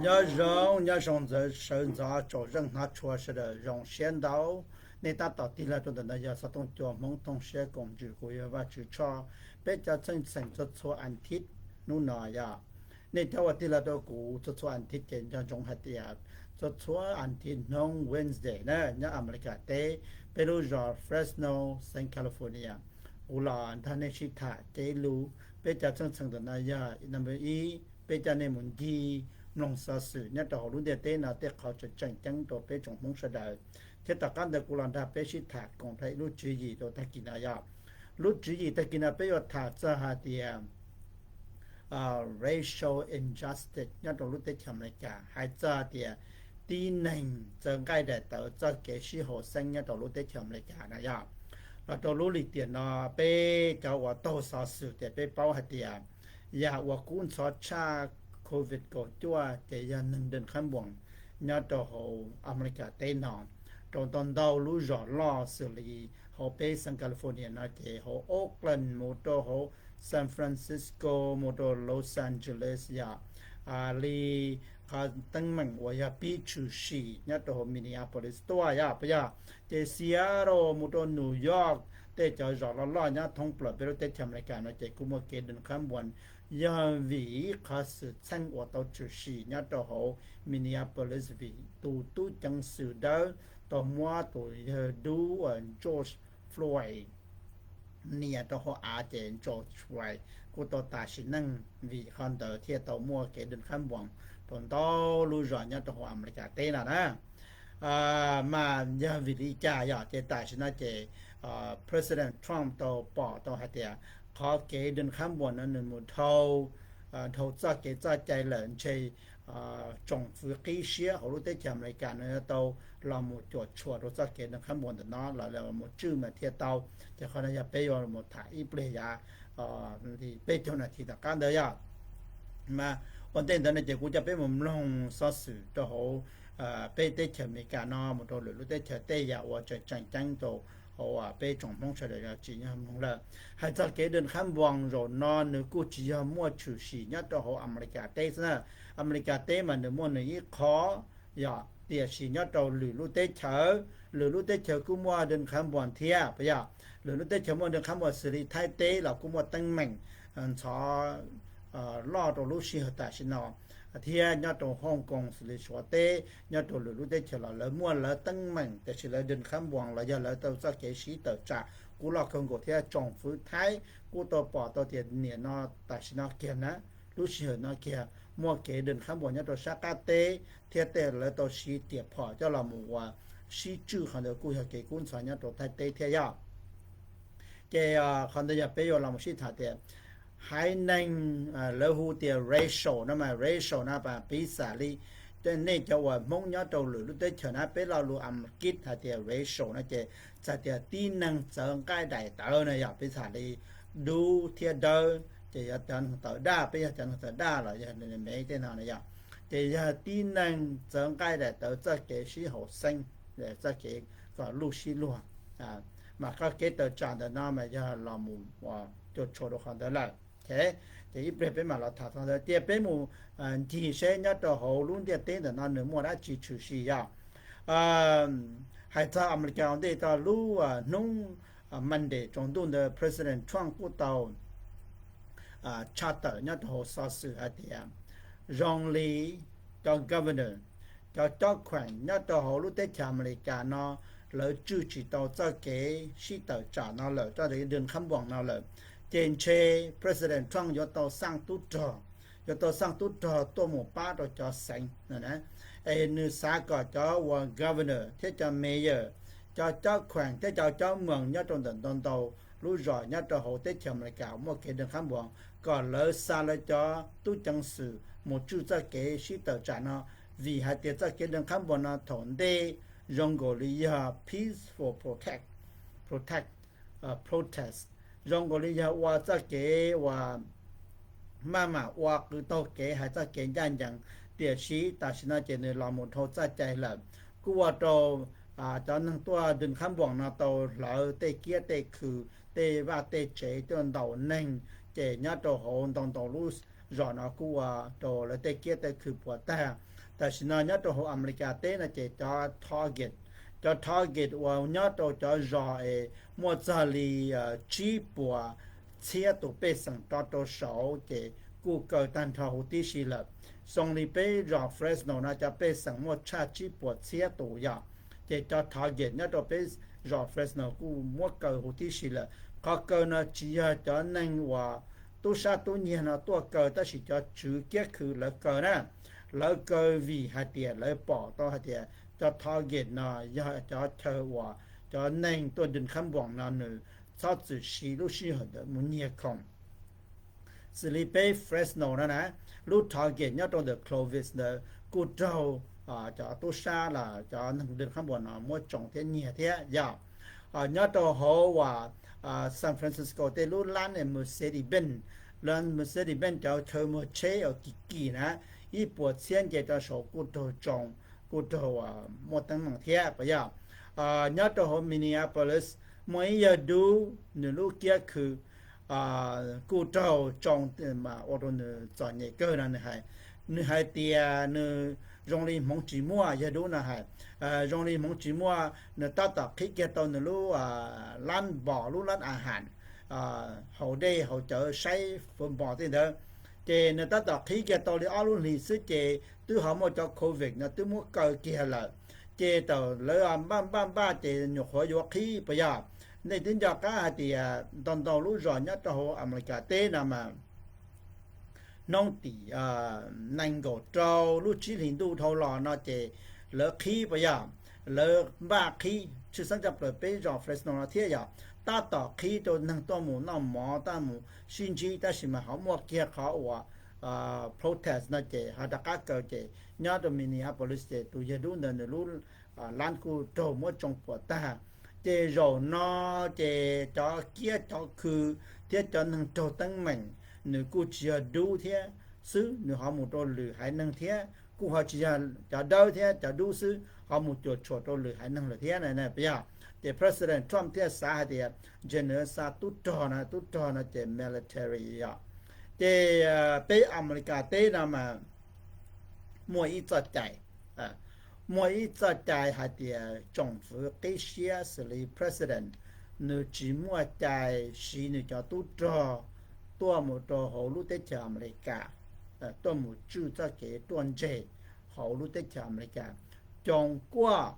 Nyob zoo, nyob zoo ntxawv sawv ntxov tsaus zeej hnav tshua sawv daws zoo siab ntau. Nej tab tom tig los rau ntawm no yog xov tooj cua Hmoob Thooj Siab Koom Ntsws, kuv yog Vaj Tswv Tshoj. Peb cov txheej txheem txhua txhua as thiv hnub no yog nej cov uas tig los rau kuv txhua txhua as thiv ces nco ntsoov hais tias txhua txhua as thiv hnub Wednesday na nyob Amelikas teb, peb lub zos Fresno, xeev California, kuv los nrog nej sib tham kev lus. Peb cov txheej txheem ntawm no yog number ib, peb coj nej mus ncig mloog xov xwm nyob rau hauv lub ntiaj teb no tej qhov tseem tseem ceeb rau peb tsoom Hmoob sawv daws, thiab tom qab ntawd kuv los nrog peb sib tham koom rau ib lub tswv yim rau tag kis no yog, lub tswv yim tag kis no peb yuav tham txog hais tias racial injustice nyob rau lub teb chaws Amelikas, hais txog tias tib neeg txawv nqaij daim tawv txoj kev sib haum xeeb nyob rau lub teb chaws Amelikas no yog. Los rau lub lim tiam no, peb cov uas taug xov xwm ces peb paub hais tias yam uas kub ntxhov tshaj COVID kaum cuaj ces yog neeg Donald Trump nyob rau hauv Amelikas teb no, rau ntau ntau lub zos loj xws li hauv peb xeev California no ces hauv Oakland mus rau hauv San Francisco mus rau Los Angeles yog li qhov teeb meem uas yog pib tshwm sim nyob rau hauv Minneapolis tuaj yog puas yog, ces Seattle mus rau New York, tej cov zos loj loj nyob thoob plaws peb lub teb chaws Amelikas no ces kuj muaj kev Donald Trump, yog vim ib qhov xwm txheej uas tau tshwm sim nyob rau hauv Minneapolis vim tus tub ceev xwm dawb tau muab tus yawg dub George Floyd nias rau hauv av ces George Floyd kuj tau tas sim neej, vim qhov ntawd thiaj tau muaj kev Donald Trump rau ntau lub zos nyob rau hauv Amelikas teb no na. Mas yog vim li cas yog ces tam sim no ces President Trump tau pom tau hais tias qhov kev Donald Trump no nws mus dhau, dhau txoj kev txoj cai lawm ntshe tsoom fwv qib siab hauv lub teb chaws Amelikas no yuav tau los mus cuam tshuam rau txoj kev Donald Trump ntawm no los mus tswj mas thiaj tau. Ces qhov no yog peb yuav mus tham ib pliag yav peb caug nas this tom qab ntawd yog. Mas ua ntej ntawd no ces kuv coj peb mus mloog xov xwm rau hauv peb teb chaws Amelikas no mus rau lwm lub teb chaws tej yam uas tseem tseem ceeb rau hauv peb tsoom Hmoob sawv daws tsis nyob mloog lawm. Hais txog kev Donald Trump zaum no nws kuj tsis yog muaj tshwm sim nyob rau hauv Amelikas teb xwb na. Amelikas teb mas nws muaj nws ib qho yog, tiam sis nyob rau lwm lub teb chaws, lwm lub teb chaws kuj muaj Donald Trump thiab puas yog? Lwm lub teb chaws muaj Donald Trump xws li Thaib teb los kuj muaj teeb meem ntxhov loj rau lub sij hawm tam sim no, thiab nyob rau Hong Kong xws li Suav teb, nyob rau lwm lub teb chaws los lawv muaj lawv teeb meem tiam sis lawv Donald Trump los yog lawv tau txoj kev sib tawm tsam kuj loj kawg nkaus thiab tsoom fwv Thaib kuj tau pom tau tias nim no tam sim no kiag na, lub sij hawm no kiag muaj kev Donald Trump nyob rau sab qab teb thiab tej lawv tau siv tiam phom coj los mus ua sib tswj qhov ntawd kuj yog kev kub ntxhov nyob rau Thaib teb thiab yog. Ces qhov ntawd yog peb yuav los mus sib tham tias haiv neeg lawv hu tias racial no mas racial no mas piv xam li nej cov uas Hmoob nyob rau lwm lub teb chaws na peb lo lus Amelikas hais tias racial no ces txhais tias tib neeg txawv nqaij daim tawv no yog piv xam li dub thiab dawb ces yog cov neeg txawv daj, peb yog cov neeg txawv daj los yog me tej no na yog. Ces yog tib neeg txawv nqaij daim tawv txoj kev sib haum xeeb, txoj kev kom luj sib luag, mas qhov kev tawm tsam ntawm no mas yog los mus cuam tshuam rau qhov ntawd lawm. Ces ib pliag peb mam los tham txog ntawd tias peb mus ncig seb nyob rau hauv lub ntiaj teb ntawm no nws muaj dab tsi tshwm sim yog. Hais txog Amelikas ua ntej txog lub hnub Monday tsaus ntuj ntawd President Trump kuj tau tshaj tawm nyob rau hauv xov xwm hais tias zoo li cov governor, cov cob kheem nyob rau hauv lub teb chaws Amelikas no lawv tswj tsis tau txoj kev sib tawm tsam no lawm, txoj kev Donald Trump no lawm, ces ntshe President Trump yuav tau xaj tub rog, yuav tau xaj tub rog tuaj mus pab rau cov xeev es nws xav kom cov uas governor thiab cov mayor, cov cob kheem thiab cov cob moos nyob rau ntawm ntau ntau lub zos nyob rau hauv teb chaws Amelikas muaj kev Donald Trump kom lawv xa lawv cov tub ceev xwm mus tswj txoj kev sib tawm tsam no, vim hais tias txoj kev Donald Trump no thaum ntej zoo nkaus li yog peaceful protest, protest, protest, zoo nkaus li yog ua txoj kev uas maj mam ua qw taug kev hais txoj kev ncaj ncees, tiam sis tam sim no ces nws los mus dhau txoj cai lawm. Kuj ua rau cov neeg tuaj Donald Trump no tau hlawv tej kiab tej khw, tej vaj tej tsev, tuaj ntaus neeg, ces nyob rau hauv ntau ntau lub zos no kuj ua rau lawv tej kiab tej khw puas tag. Tam sim no nyob rau hauv Amelikas teb no ces cov target, cov target uas nyob rau cov zos es muaj txog li tsib puas txhiab tus pej xeem rov rau saud ces kuj kaw tag nrho huv tib si lawm. Zoo li peb zos Fresno no cov pej xeem muaj tshaj tsib puas txhiab tus yog, ces cov target nyob rau peb zos Fresno kuj muab kaw huv tib si lawm. Qhov kaw no tsis yog cov neeg uas tub sab tub nyiag no tuaj kaw, tab sis cov tswv kiab khw lawv kaw na. Lawv kaw vim hais tias lawv pom tau hais tias cov target no yog cov chaw uas cov neeg tuaj dwm khab npoos no nws txhob txwm siv lub sij hawm ntawd mus nyiag khoom. Xws li peb Fresno no na, lub target nyob rau ntawm Clovis ntawd kuj raug cov tub sab los cov neeg dwm khab npoos no muab tsoo thiab nyiag thiab yog. Nyob rau hauv uas San Francisco tej lub lab Mercedes-Benz, lab Mercedes-Benz cov chaw muag tsheb uas kim kim na, ib puas txhiab nce rau saud kuj raug tsoo, kuj raug muaj teeb meem thiab puas yog. Nyob rau hauv Minneapolis muaj ib yawg dub nws lub kiab khw kuj raug tsoo mas ua rau nws txom nyem kawg no nws hais. Nws hais tias nws zoo li hmoov tsis muaj, yawg dub no hais, zoo li hmoov tsis muaj, nws tab tom qhib kiag tau nws lub lab npos, lub lab a has, haus dej haus cawv saib fawv npos tej ntawd. Ces nws tab tom qhib kiag tau li ob lub hlis xwb ces twb ho muaj cov covid no twb muab kaw kiag lawm. Ces thaum lawv npaj npaj npaj ces nyuam qhuav yuav qhib puas yog. Nej twb nco qab hais tias ntau ntau lub zos nyob rau hauv Amelikas teb no mas hnub tim nees nkaum rau lub tsib hlis ntuj dhau los no ces lawv qhib puas yog, lawv npaj qhib tshwj xeeb tshaj plaws peb zos Fresno no thiab yog, tab tom qhib rau neeg tuaj mus noj mov, tuaj mus sib ntsib, tab sis mas ho muaj kiag qhov uas protest no ces ho rov qab kaw ces nyob rau Minneapolis ces tus yawg dub ntawd nws lub lab kuj raug muab tsoo puas tag. Ces zaum no ces cov kiab cov khw thiab cov neeg raug teeb meem nws kuj tsis yog dub thiab xwb, nws ho mus rau lwm haiv neeg thiab, kuj ho tsis yog cov dawb thiab cov dub xwb, ho mus cuam tshuam rau lwm haiv neeg lawm thiab na puas yog. Ces President Trump thiaj xav hais tias ntshe nws xa tub rog no, tub rog no ces military yog. Ces peb Amelikas teb no mas muaj ib txoj cai, muaj ib txoj cai hais tias tsoom fwv qib siab xws li president, nws tsis muaj cai siv nws cov tub rog tuaj mus rau hauv lub teb chaws Amelikas, tuaj mus tswj txoj kev ruaj ntseg hauv lub teb chaws Amelikas. Coos kuaj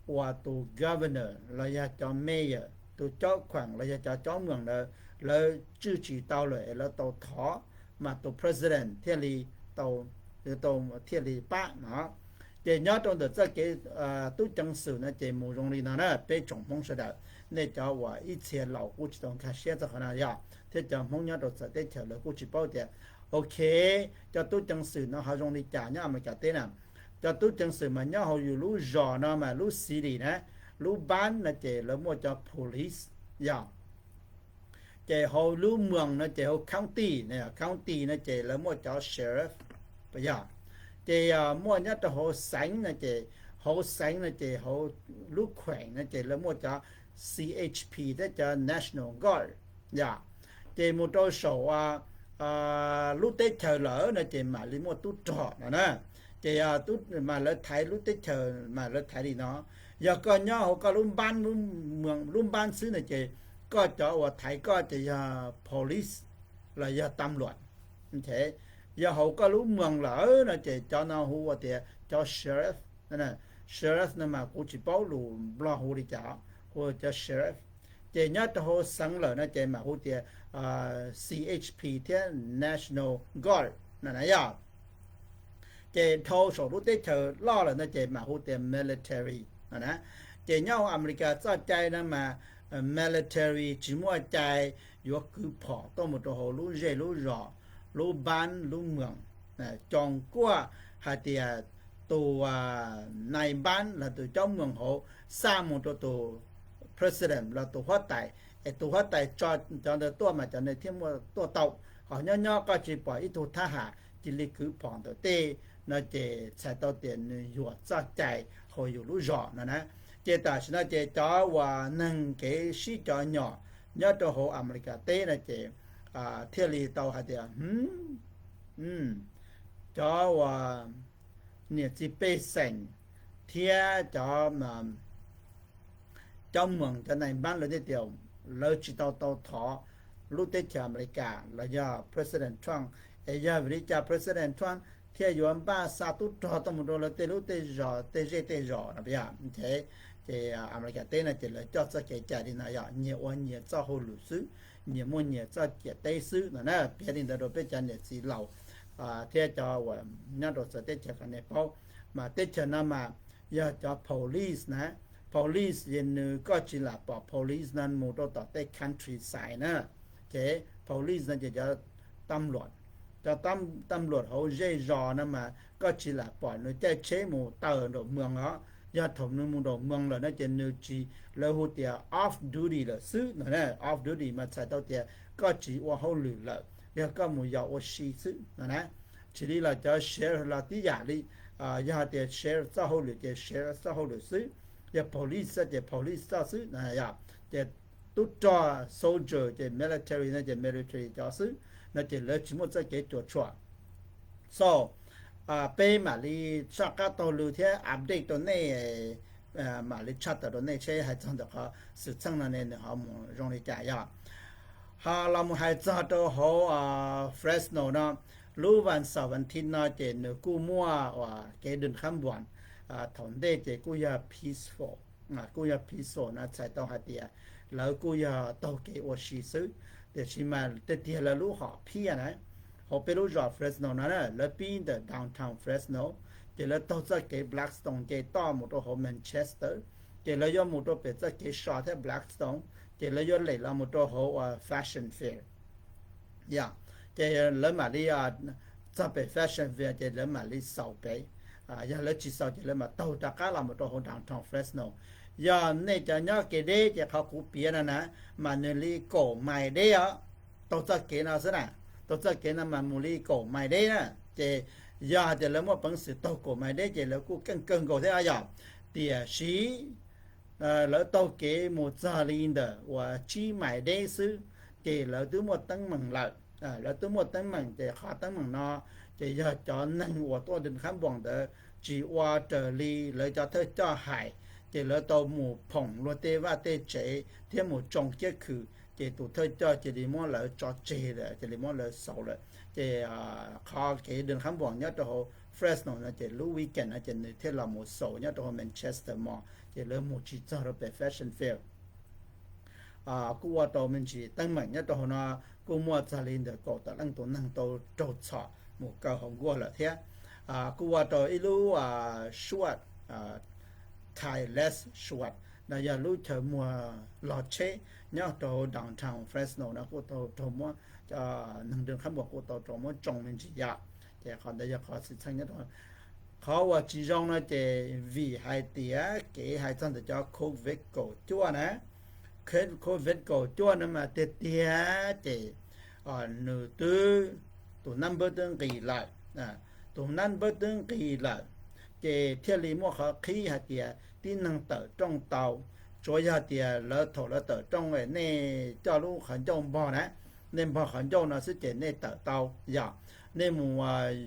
uas tus governor los yog cov mayor, tus caub khuam los yog cov caub moos ntawd, lawv tswj tsis tau lawm es lawv tau thov, mas tus president thiaj li tau, thiaj li pab no. Ces nyob rau ntawm txoj kev tub ceev xwm no ces mus zoo li no na, peb tsoom Hmoob sawv daws, nej cov uas ib txhia laus kuj tsis tau nkag siab txog qhov no yog, thiab cov Hmoob nyob rau txawv teb chaws lawv kuj tsis paub tias, ok, cov tub ceev xwm no ho zoo li cas nyob Amelikas teb na. Cov tub ceev xwm mas nyob hauv yus lub zos no mas lub city na, lub npab no ces lawv muaj cov police yog. Ces hauv lub moos no ces hauv county, county no ces lawv muaj cov sheriff puas yog. Ces yog muaj nyob rau hauv xeev no ces, hauv xeev no ces hauv lub khueem no ces lawv muaj cov C H P thiab cov National Guard yog. Ces mus rau saum lub teb chaws lawm no ces mam li muaj tub rog no na. Ces mas lawv thaiv lub teb chaws mas lawv thaiv li no. Yog koj nyob hauv koj lub npab, lub npab xwb no ces koj cov uas thaiv koj ces yog police los yog tam luam. Yog hauv koj lub moos lawm no ces cov no hu ua tias cov sheriff. Sheriff no mas kuv tsis paub lus Nplog hu li cas, hu cov sheriff. Ces nyob rau hauv xeev lawm no ces mam hu tias C H P thiab National Guard no na yog. Ces dhau saum lub teb chaws loj lawm no ces mam hu tias military no na. Ces nyob hauv Amelikas txoj cai no mas military tsis muaj cai yuav kwv phom tuaj mus rau hauv lub zej lub zos, lub npab lub moos. Coos kuaj hais tias tus nai npab los tus caub moos hauv xa mus rau tus president los tus huab tais, es tus huab tais tso cov ntawd tuaj mas cov ntawd thiaj muaj tuaj tau. Ho nyob nyob koj tsis pom ib tug thab ham cia li kwv phom ntawm tej no ces txhais tau tias nws yuam txoj cai hauv yus lub zos no na. Ces tam sim no ces cov uas neeg kev sib cov nyom nyob rau hauv Amelikas teb no ces thiaj li tau hais tias cov uas niam txiv pej xeem thiab cov cov moos cov nais npab lawv tias lawv tsis tau tau thov lub teb chaws Amelikas los yog President Trump, es yog vim li cas President Trump thiaj yuav npaj xa tub rog tuaj mus rau lawv tej lub tej zos tej zej tej zos no. Ces Amelikas teb no ces lawv coj txoj kev cai li no yog nyias ua nyias txoj hauj lwm xwb, nyias muaj nyias txoj ciam teb xwb no na. Piav li ntawd rau peb cov niam txiv laus thiab cov uas nyob rau txawv teb chaws kom nej paub, mas teb chaws no mas yog cov police na, police es nws koj tsis lam pom police no mus rau tom tej countryside na, ces police no ces cov tam luam, cov tam luam hauv zej zos no mas koj tsis lam pom nws caij tsheb mus taws nraum moos os. Yog thaum nws mus nraum moos lawm no ces nws tsis, lawv hu tias off duty lawm xwb no. Off duty mas txhais tau tias koj tsis ua hauj lwm lawm, yog koj mus yos ua si xwb no na. Tsis li los cov sheriff los tib yam li, yog hais tias sheriff txoj hauj lwm ces sheriff txoj hauj lwm xwb, yog police xwb ces police txoj xwb no. Ces tub rog soldier ces military no ces military cov xwb no ces lawv tsis muaj txoj kev cuam tshuam. So peb mam li soj qab taug lw thiab update rau nej, mam li tshaj tawm rau nej seb hais txog ntawm qhov xwm txheej no ne nws ho mus zoo li cas yog. Ho los mus hais txog rau hauv Fresno no, lub vas xaum vas thiv no ces nws kuj muaj uas kev dwm qhab npuas, thaum ntej ces kuj yog peaceful, kuj yog peaceful no txhais tau hais tias lawv kuj yog taug kev ua si xwb. Tiam sis mas tiag tiag lawv lub hom phiaj na, hauv peb lub zos Fresno no lawv pib ntawm downtown Fresno, ces lawv taug txoj kev Blackstone nce toj mus rau hauv Manchester, ces lawv yuav mus rau pem txoj kev so thiab Blackstone, ces lawv yuav lem los mus rau hauv Fashion Fair. Yog, ces lawv mam li txog pem Fashion Fair ces lawv mam li xaus pem. Yog lawv tsis xaus ces lawv mam taug rov qab los mus rau hauv downtown Fresno. Yog nej cov nyob kev deb ces qhov kuv piav no na, mas nws li kaum mais deb os, taug txoj kev no xwb na, taug txoj kev no mas mus li kaum mais deb na. Ces yog hais tias lawv muaj peev xwm taug kaum mais deb ces lawv kuj keej kawg nkaus thiab yog. Tiam sis lawv taug kev mus txog li ntawm uas tsib mais deb xwb, ces lawv twb muaj teeb meem lawm. Lawv twb muaj teeb meem ces qhov teeb meem no ces yog cov neeg uas tuaj dwm qhab npuas ntawd tsis ua raws li lawv cov thawj coj hais, ces lawv tau mus phoom luag tej vaj tej tsev thiab mus tsoo kiab khw, ces tus thawj coj cia li muab lawv tso tseg lawm, cia li muab lawv xaus lawm. Ces qhov kev dwm qhab npuas nyob rau hauv Fresno no ces lub weekend no ces nws thiaj los mus xaus nyob rau hauv Manchester Mall, ces lawv mus tsis txog rau pem Fashion Fair. Kuj ua rau me ntsis teeb meem nyob rau hauv no, kuj muaj txog li ntawm kaum tawm leej tus neeg tau raug txhom mus kaw hauv nkuaj lawm thiab. Kuj ua rau ib lub suaj, Thai Less Suat, no yog lub chaw muag log tsheb nyob rau downtown Fresno no kuj tau raug muab, neeg dwm qhab npuas kuj tau raug muab tsoo me ntsis yam. Ces qhov ntawd yog qhov xwm txheej nyob rau. Qhov uas tsis zoo no ces vim hais tias kev hais txog ntawm cov covid kaum cuaj na, covid kaum cuaj no mas tiag tiag ces nws twb, tus nab npawb twb nqis lawm, tus nab npawb twb nqis lawm, ces thiaj li muaj qhov qhib hais tias tib neeg tawm rooj tau. Tsuav yog tias lawv, thaum lawv tawm rooj nej coj lub qhov ncauj npog na, nej npog qhov ncauj no xwb ces nej tawm tau. Yog nej mus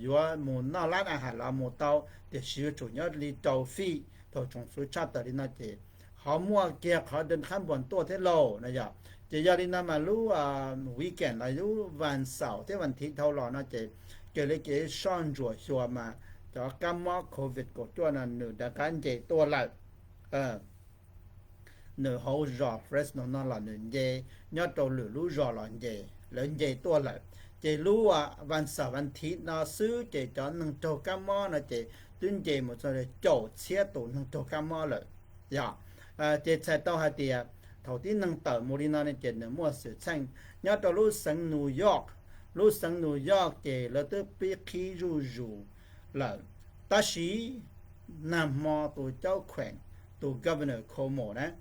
yuav mus noj lab a has los mus tau, tiam sis yuav tsum nyob li rau feet. Thaum tsoom fwv tshaj tawm li no ces ho muaj kiag qhov dwm qhab npuas tuaj thiab lauj no yog. Ces yog li no mas lub weekend los lub vas xaum thiab vas thiv dhau los no ces raws li kev soj ntsuam xyuas mas cov kab mob covid kaum cuaj no nws rov qab nce tuaj lawm. Nws hauv zos Fresno no los nws nce, nyob rau lwm lub zos los nce, lawv nce tuaj lawm. Ces lub vas xaum vas thiv no xwb ces cov neeg raug kab mob no ces twb nce mus txog caum txhiab tus neeg raug kab mob lawm. Yog, ces txhais tau hais tias thaum tib neeg tawm mus li no ne ces nws muaj xwm txheej. Nyob rau lub xeev New York, lub xeev New York ces lawv twb pib qhib zuj zus lawm. Tab sis nag hmo tus caub kheem, tus Governor Cuomo na,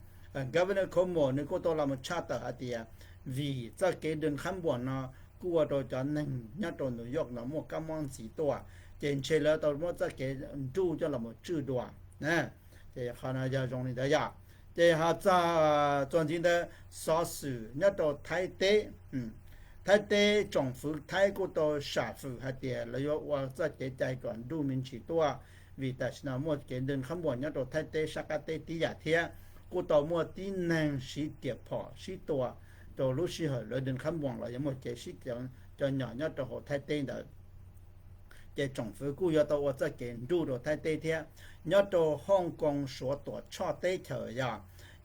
Governor Cuomo nws kuj tau los mus tshaj tawm hais tias vim txoj kev dwm qhab npuas no kuj ua rau cov neeg nyob rau New York no muaj kab mob ntxiv tuaj, ces ntshe lawv tau muab txoj kev nruj coj los mus tswj dua. Ces qhov no yog zoo li ntawd yog. Ces ho txog txuas ntxiv ntawd, xov xwm nyob rau Thaib teb, Thaib teb tsoom fwv Thaib kuj tau sam fwm hais tias lawv yuav ua txoj kev cai kom nruj me ntsis tuaj, vim tam sim no muaj kev nrws qhab npuas nyob rau Thaib teb sab qab teb tib yam thiab, kuj tau muaj tib neeg siv riam phom sib tua rau lub sij hawm lawv nrws qhab npuas los yog muaj kev sib cov nyom nyob rau hauv Thaib teb ntawd. Ces tsoom fwv kuj yuav tau ua txoj kev nruj rau Thaib teb thiab. Nyob rau Hooj Koos Suav tuam tshoj teb chaws yog,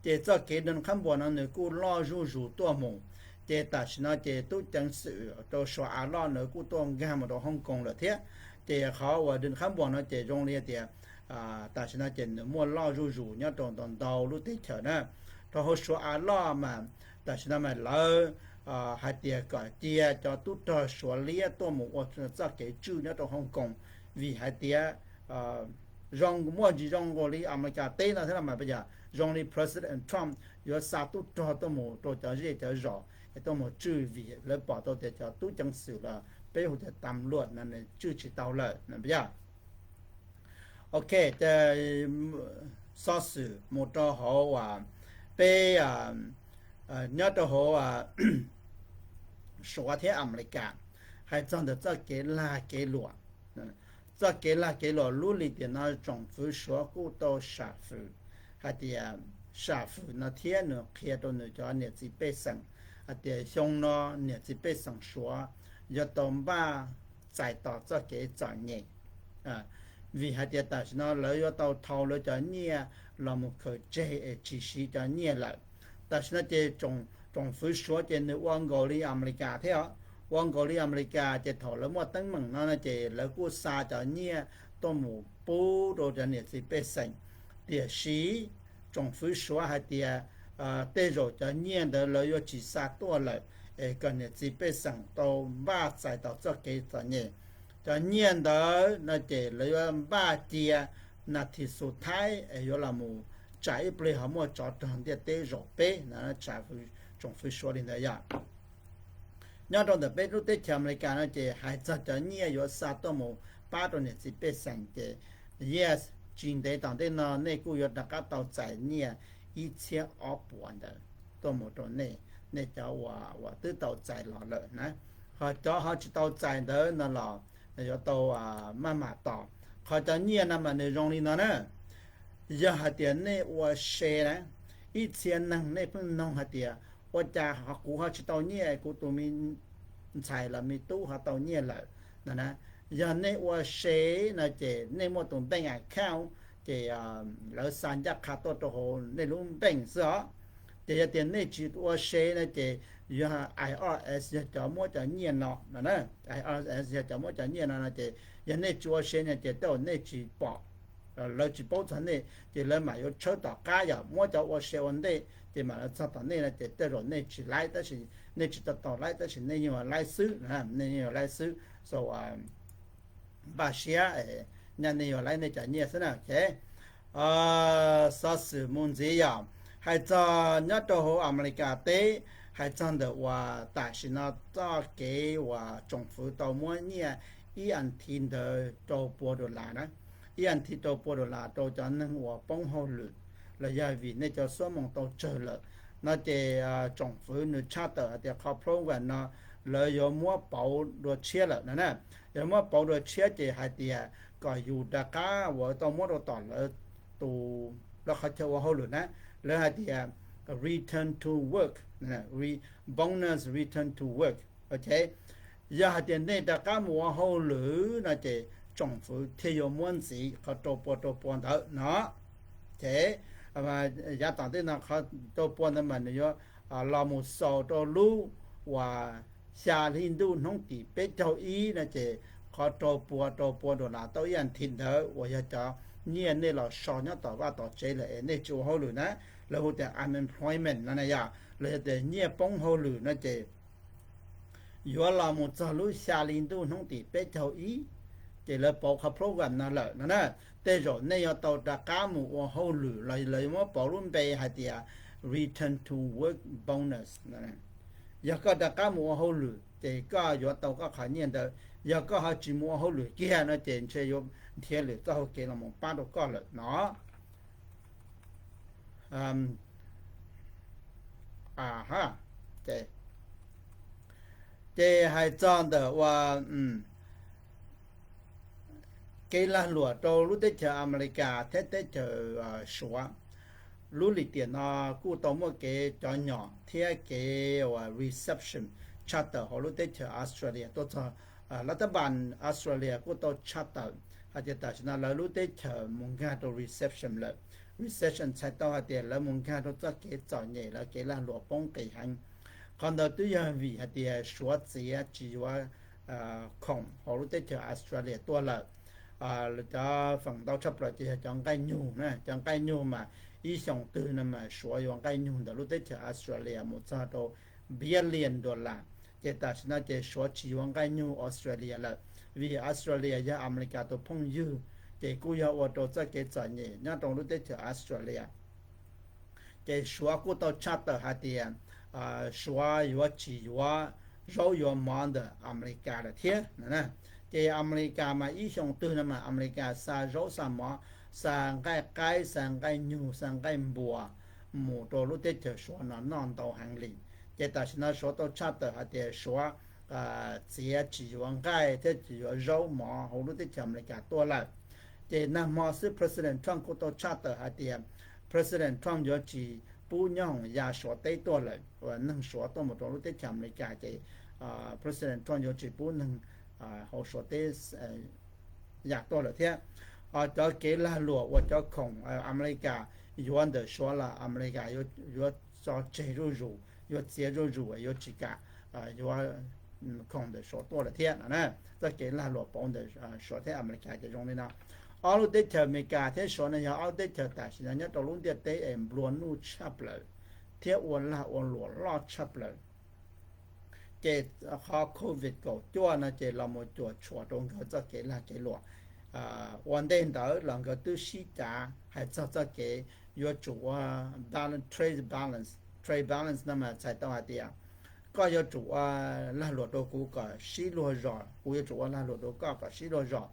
ces txoj kev nrws qhab npuas no nws kuj loj zuj zus tuaj mus. Ces tam sim no ces tub ceev xwm rau Suav av loj nws kuj tuaj nkag mus rau Hooj Koos lawm thiab. Ces qhov uas nrws qhab npuas no ces zoo li tias tam sim no ces nws muaj loj zuj zus nyob rau ntau ntau lub teb chaws na. Rau hauv Suav av loj mas tam sim no mas lawv hais tias kom cia cov tub rog Suav liab tuaj mus ua txoj kev tswj nyob rau Hooj Koos, vim hais tias zoo muaj ntsis zoo nkaus li Amelikas teb no thiab los mas yog zoo li President Trump yuav xa tub rog tuaj mus rau cov zej cov zos es tuaj mus tswj, vim lawv pom tau tias cov tub ceev xwm los peb hu tias tam luam no nws tswj tsis tau lawm no yog. Ok, ces xov xwm mus rau hauv peb nyob rau hauv Suav thiab Amelikas, hais txog ntawm txoj kev lag kev luam. Txoj kev lag kev luam lub lim tiam no tsoom fwv Suav kuj tau sam fwm hais tias, sam fwm no thiab nws qhia rau nws cov niam txiv pej xeem hais tias xyoo no niam txiv pej xeem Suav yuav tau npaj txais tos txoj kev txom nyem, vim hais tias tam sim no lawv yuav tau thau lawv cov nyiaj los mus khaws tseg es tsis siv cov nyiaj lawm. Tam sim no ces tsoom fwv Suav ces nws ua nkaus li Amelikas thiab os, ua nkaus li Amelikas ces thaum lawv muaj teeb meem no no ces lawv kuj xa cov nyiaj tuaj mus pub rau cov niam txiv pej xeem. Tiam sis tsoom fwv Suav hais tias tej zaum cov nyiaj ntawd lawv yuav tsis xa tuaj lawm, es kom niam txiv pej xeem tau npaj txais tau txoj kev txom nyem. Cov nyiaj ntawd no ces lawv yuav npaj cia nas this xus thaib es yuav los mus tsam ib pliag ho muaj tsov rog ntiaj teb zaum peb no. Tsoom fwv Suav li ntawd yog. Nyob rau ntawm peb lub teb chaws Amelikas no ces hais txog cov nyiaj yuav xa tuaj mus pab rau niam txiv pej xeem ces, yes, tsis ntev tom ntej no nej kuj yuav rov qab tau txais nyiaj ib txhiab ob puas ntawd tuaj mus rau nej, nej cov uas twb tau txais los lawm na. Ho cov ho tsis tau txais ntawd no los yuav tau maj mam tos. Qhov cov nyiaj no mas nws zoo li no na. Yog hais tias nej ua se na, ib txhia neeg nej pheej noog hais tias ua cas kuv ho tsis tau nyiaj, kuv tus me ntxhais los me tub ho tau nyiaj lawm no na. Yog nej ua se no ces nej muaj tus bank account ces lawv xa ncaj qha tuaj rau hauv nej lub bank xwb os. Ces yog tias nej tsis ua se no ces yog I R S yog cov muab cov nyiaj no no, I R S yog cov muab cov nyiaj no no ces yog nej tsis ua se no ces tej zaum nej tsis pom, lawv tsis paub txog nej ces lawv mam yuav tshawb tom qab yog muab cov ua se ua ntej ces mam li txog tom nej no ces tej zaum nej tsis laib tab sis, nej tsis tau tau laib tab sis nej yeej yuav laib xwb, nej yeej yuav laib xwb. So npaj siab nyaj nej yuav laib nej cov nyiaj xwb na. Xov xwm mus ntxiv yog hais txog nyob rau hauv Amelikas teb, hais txog ntawm uas tam sim no txoj kev uas tsoom fwv tau muab nyiaj ib as thiv ntawd rau pua dollar na, ib as thiv rau pua dollar rau cov neeg uas poob hauj lwm los yog vim nej cov xuab moos tau tsawg lawm no ces tsoom fwv nws tshaj tawm hais tias qhov program no lawv yuav muab pauv dua tshiab lawm no na. Yuav muab pauv dua tshiab ces hais tias kom yus rov qab uas tau muab rau tom lawv tus, lawv qhov chaw ua hauj lwm na, lawv hais tias return to work, bonus return to work. Ok, yog hais tias nej rov qab mus ua hauj lwm no ces tsoom fwv thiaj yuav muab ntxiv qhov rau pua rau pua ntawd no. Ces yav tom ntej no qhov rau pua ntawd mas nws yuav los mus xaus rau lub uas xya hli ntuj hnub tim peb caug ib no ces qhov rau pua rau pua dollar tau ib as thiv ntawd uas yog cov nyiaj nej los so nyob tom vaj tom tsev lawm es nej tsis ua hauj lwm na, lawv hu tias unemployment no na yom, los yog tias nyiaj poob hauj lwm no ces yuav los mus txog lub xya hli ntuj hnub tim peb caug ib, ces lawv pauv qhov program no lawm no na. Tej zaum nej yuav tau rov qab mus ua hauj lwm los lawv yuav muab pauv lub npe hais tias return to work bonus. Yog koj rov qab mus ua hauj lwm ces koj yuav tau koj qhov nyiaj ntawd. Yog koj ho tsis mus ua hauj lwm kiag no ces ntshe yuav nrhiav lwm txoj hau kev los mus pab rau koj lawm no. Aha, ces Ces hais txog ntawm uas kev lag luam rau lub teb chaws Amelikas thiab teb chaws Suav, lub lim tiam no kuj tau muaj kev cov nyom thiab kev uas reception tshaj tawm hauv lub teb chaws Australia tuaj txog. Lab tab npas Australia kuj tau tshaj tawm hais tias tam sim no lawv lub teb chaws mus nkag rau reception lawm. Reception txhais tau hais tias lawv mus nkag rau txoj kev txom nyem, lawv kev lag luam poob qis heev. Qhov ntawd twb yog vim hais tias Suav txiav tsis yuav khoom hauv lub teb chaws Australia tuaj lawm. Cov feem ntau tshaj plaws ces yog cov nqaij nyug na, cov nqaij nyug mas ib xyoos twg no mas Suav yuav nqaij nyug ntawm lub teb chaws Australia mus txog rau billion dollar. Ces tam sim no ces Suav tsis yuav nqaij nyug Australia lawm, vim Australia yog Amelikas tus phooj ywg, ces kuj yog ua rau txoj kev txom nyem nyob rau lub teb chaws Australia. Ces Suav kuj tau tshaj tawm hais tias Suav yuav tsis yuav zaub yuav mov ntawm Amelikas lawm thiab. Ces Amelikas mas ib xyoos twg no mas Amelikas xa zaub xa mov, xa nqaij qaib, xa nqaij nyug, xa nqaij npuas mus rau lub teb chaws Suav no noj ntau heev li. Ces tam sim no Suav tau tshaj tawm hais tias Suav txiav tsis yuav nqaij thiab tsis yuav zaub mov hauv lub teb chaws Amelikas tuaj lawm. Ces nag hmo xwb President Trump kuj tau tshaj tawm hais tias President Trump yuav tsis pub nyob hoom ya Suav teb tuaj lawm, uas neeg Suav tuaj mus rau lub teb chaws Amelikas ces President Trump yuav tsis pub neeg hauv Suav teb ya tuaj lawm thiab. Cov kev lag luam uas cov khoom Amelikas yuav ntawm Suav los Amelikas yuav tso tseg zuj zus, yuav txiav zuj zus, yuav tsis kam yuav khoom ntawm Suav tuaj lawm thiab no. Txoj kev lag luam pauv ntawm Suav thiab Amelikas ces zoo li no. Ob lub teb chaws Amelikas thiab Suav no yog ob lub teb chaws tam sim no nyob rau lub ntiaj teb es nplua nuj tshaj plaws thiab ua lag ua luam loj tshaj plaws. Ces qhov covid kaum cuaj no ces los mus cuam tshuam rau nkawd txoj kev lag kev luam. Ua ntej ntawd los nkawd twb sib cav hais txog txoj kev yuav tsum ua balance, trade balance. Trade balance no mas txhais tau hais tias koj yuav tsum ua lag luam rau kuv kom sib luag zos, kuv yuav tsum ua lag luam rau koj kom sib luag zos.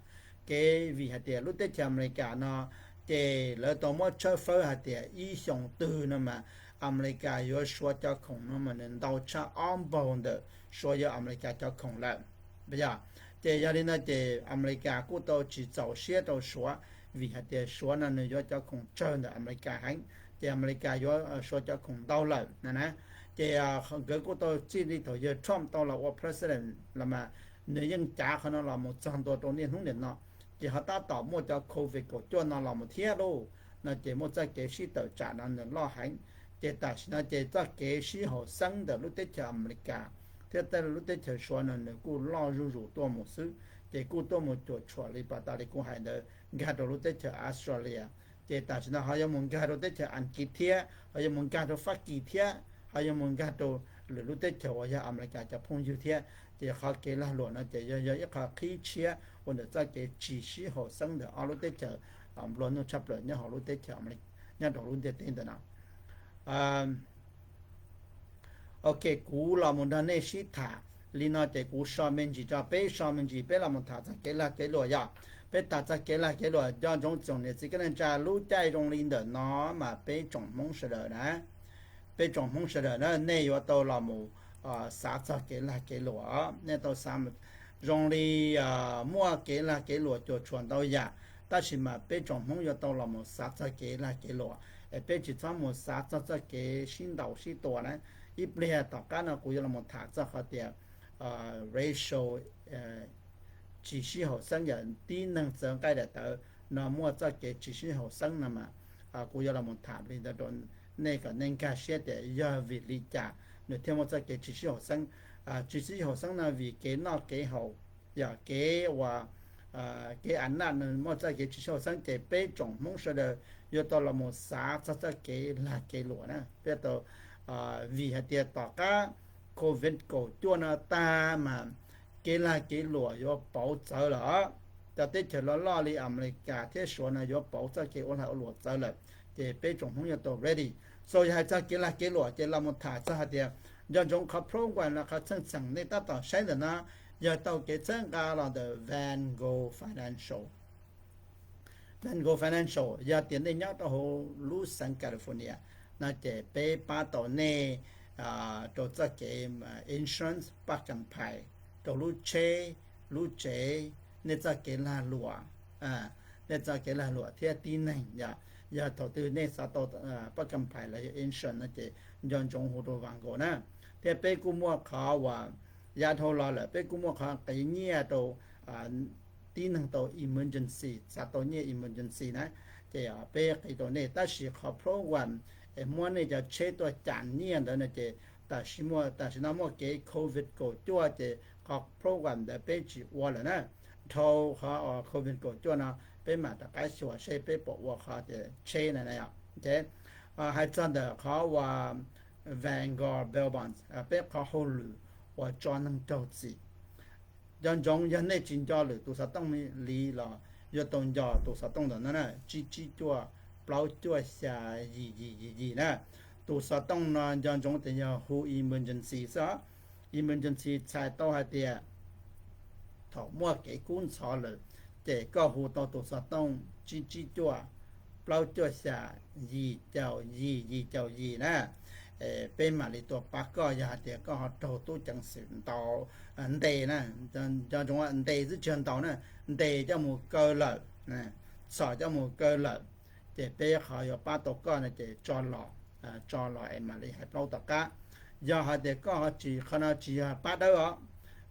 Kev vim hais tias lub teb chaws Amelikas no ces lawv tau muab tshawb fawb hais tias ib xyoos twg no mas Amelikas yuav Suav cov khoom no mas nws ntau tshaj ob npaug ntawm Suav yuav Amelikas cov khoom lawm. Yog, ces yog li no ces Amelikas kuj tau tsis txaus siab rau Suav, vim hais tias Suav no nws yuav cov khoom tsawg ntawm Amelikas heev, ces Amelikas yuav Suav cov khoom ntau lawm na. Ces nkawd kuj tau txij li thaum yawg Trump tau los ua president los mas nws yeej cav qhov no los mus txog ntua rau niaj hnub niam no, ces ho tab tom muaj cov covid kaum cuaj no los mus thiab lauj, no ces muaj txoj kev sib tawm tsam no nws loj heev. Ces tam sim no ces txoj kev sib haum xeeb ntawm lub teb chaws Amelikas thiab lub teb chaws Suav no nws kuj loj zuj zus tuaj mus xwb, ces kuj tuaj mus cuam tshuam li pas tas li kuv hais ntawd nkag rau lub teb chaws Australia. Ces tam sim no ho yuav mus nkag rau teb chaws Askiv thiab, ho yuav mus nkag rau Fab Kis thiab, ho yuav mus nkag rau lwm lub teb chaws uas yog Amelikas cov phooj ywg thiab. Ces qhov kev lag luam no ces yog yog ib qho qhib tshiab ua ntawm txoj kev tsis sib haum xeeb ntawm ob lub teb chaws nplua nuj tshaj plaws nyob hauv lub teb chaws, nyob rau lub ntiaj teb ntawm no. Ok, kuv los mus nrog nej sib tham li no ces kuv so me ntsis tso, peb so me ntsis peb los mus tham txog kev lag kev luam yom. Peb tham txog kev lag kev luam, nco ntsoov tsoom niam txiv kwv tij neej tsa, lub caij zoo li ntawm no mas peb tsoom Hmoob sawv daws na, peb tsoom Hmoob sawv daws na, nej yuav tau los mus xav txog kev lag kev luam, nej tau xav zoo li muaj kev lag kev luam cuam tshuam ntau yam, tab sis mas peb tsoom Hmoob yuav tau los mus xav txog kev lag kev luam, es peb tsis txhob mus xav txog txoj kev sib ntaus sib tua na. Ib pliag tom qab no kuv yuav los mus tham txog qhov tias racial tsis sib haum xeeb, yog tib neeg txawv nqaij daim tawv no muaj txoj kev tsis sib haum xeeb no mas kuv yuav los mus tham li ntawd rau nej kom nej nkag siab tias yog vim li cas nws thiaj muaj txoj kev tsis sib haum xeeb. Tsis sib haum xeeb no vim kev noj kev haus, yog kev ua kev a naj nws muaj txoj kev tsis sib haum xeeb, ces peb tsoom Hmoob sawv daws yuav tau los mus xav txog txoj kev lag kev luam na. Peb tau, vim hais tias tom qab covid kaum cuaj no tag mas kev lag kev luam yuav pauv txawv lawm. Cov teb chaws loj loj li Amelikas thiab Suav no yuav pauv txoj kev ua lag ua luam txawv lawm, ces peb tsoom Hmoob yuav tau ready. So yog hais txog kev lag kev luam ces los mus tham txog hais tias, nco ntsoov qhov program los qhov txheej txheem nej tab tom saib ntawm no yog tau kev txhawb nqa los ntawm Van Go Financial. Van Go Financial yog tias nej nyob rau hauv lub xeev California no ces peb pab tau nej rau txoj kev insurance, paj kam phais rau lub tsheb, lub tsev, nej txoj kev lag luam, nej txoj kev lag luam thiab tib neeg yom. Yog thaum twg nej xav tau paj kam phais los yog insurance no ces nco ntsoov hu rau Vanco na. Thiab peb kuj muaj qhov uas yav dhau los lawm peb kuj muaj qhov qiv nyiaj rau tib neeg tau emergency, xav tau nyiaj emergency na, ces peb qiv rau nej. Tab sis qhov program es muab nej cov tsheb tuaj cam nyiaj ntawd no ces tam sim no muaj kev covid kaum cuaj ces qhov program ntawd peb tsis ua lawm na. Dhau qhov covid kaum cuaj no peb mam rov qab xyuas seb peb puas ua qhov tias tsheb na. Hais txog ntawm qhov uas Vanco bail bonds, peb qhov hauj lwm uas tso neeg raug txim, nco ntsoov yog nej tsis nco lwm tus xov tooj li los yuav tau nco tus xov tooj ntawm no na, tsib tsib cuaj plaub cuaj xya yim yim yim yim na. Tus xov tooj no nco ntsoov tias yog hu emergency xwb os. Emergency txhais tau hais tias thaum muaj kev kub ntxhov lawm ces koj hu tau tus xov tooj tsib tsib cuaj plaub cuaj xya yim caum yim yim caum yim na. Peb mam li tuaj pab koj yog hais tias koj ho raug tub ceev xwm ntaus ntes na. Nco ntsoov ntes xwb tsis yog ntaus na, ntes coj mus kaw lawm, txhom coj mus kaw lawm, ces peb qhov yuav pab tau koj no ces tso los, tso los es mam li hais plaub tom qab. Yog hais tias koj ho tsis, qhov no tsis yog pab dawb os,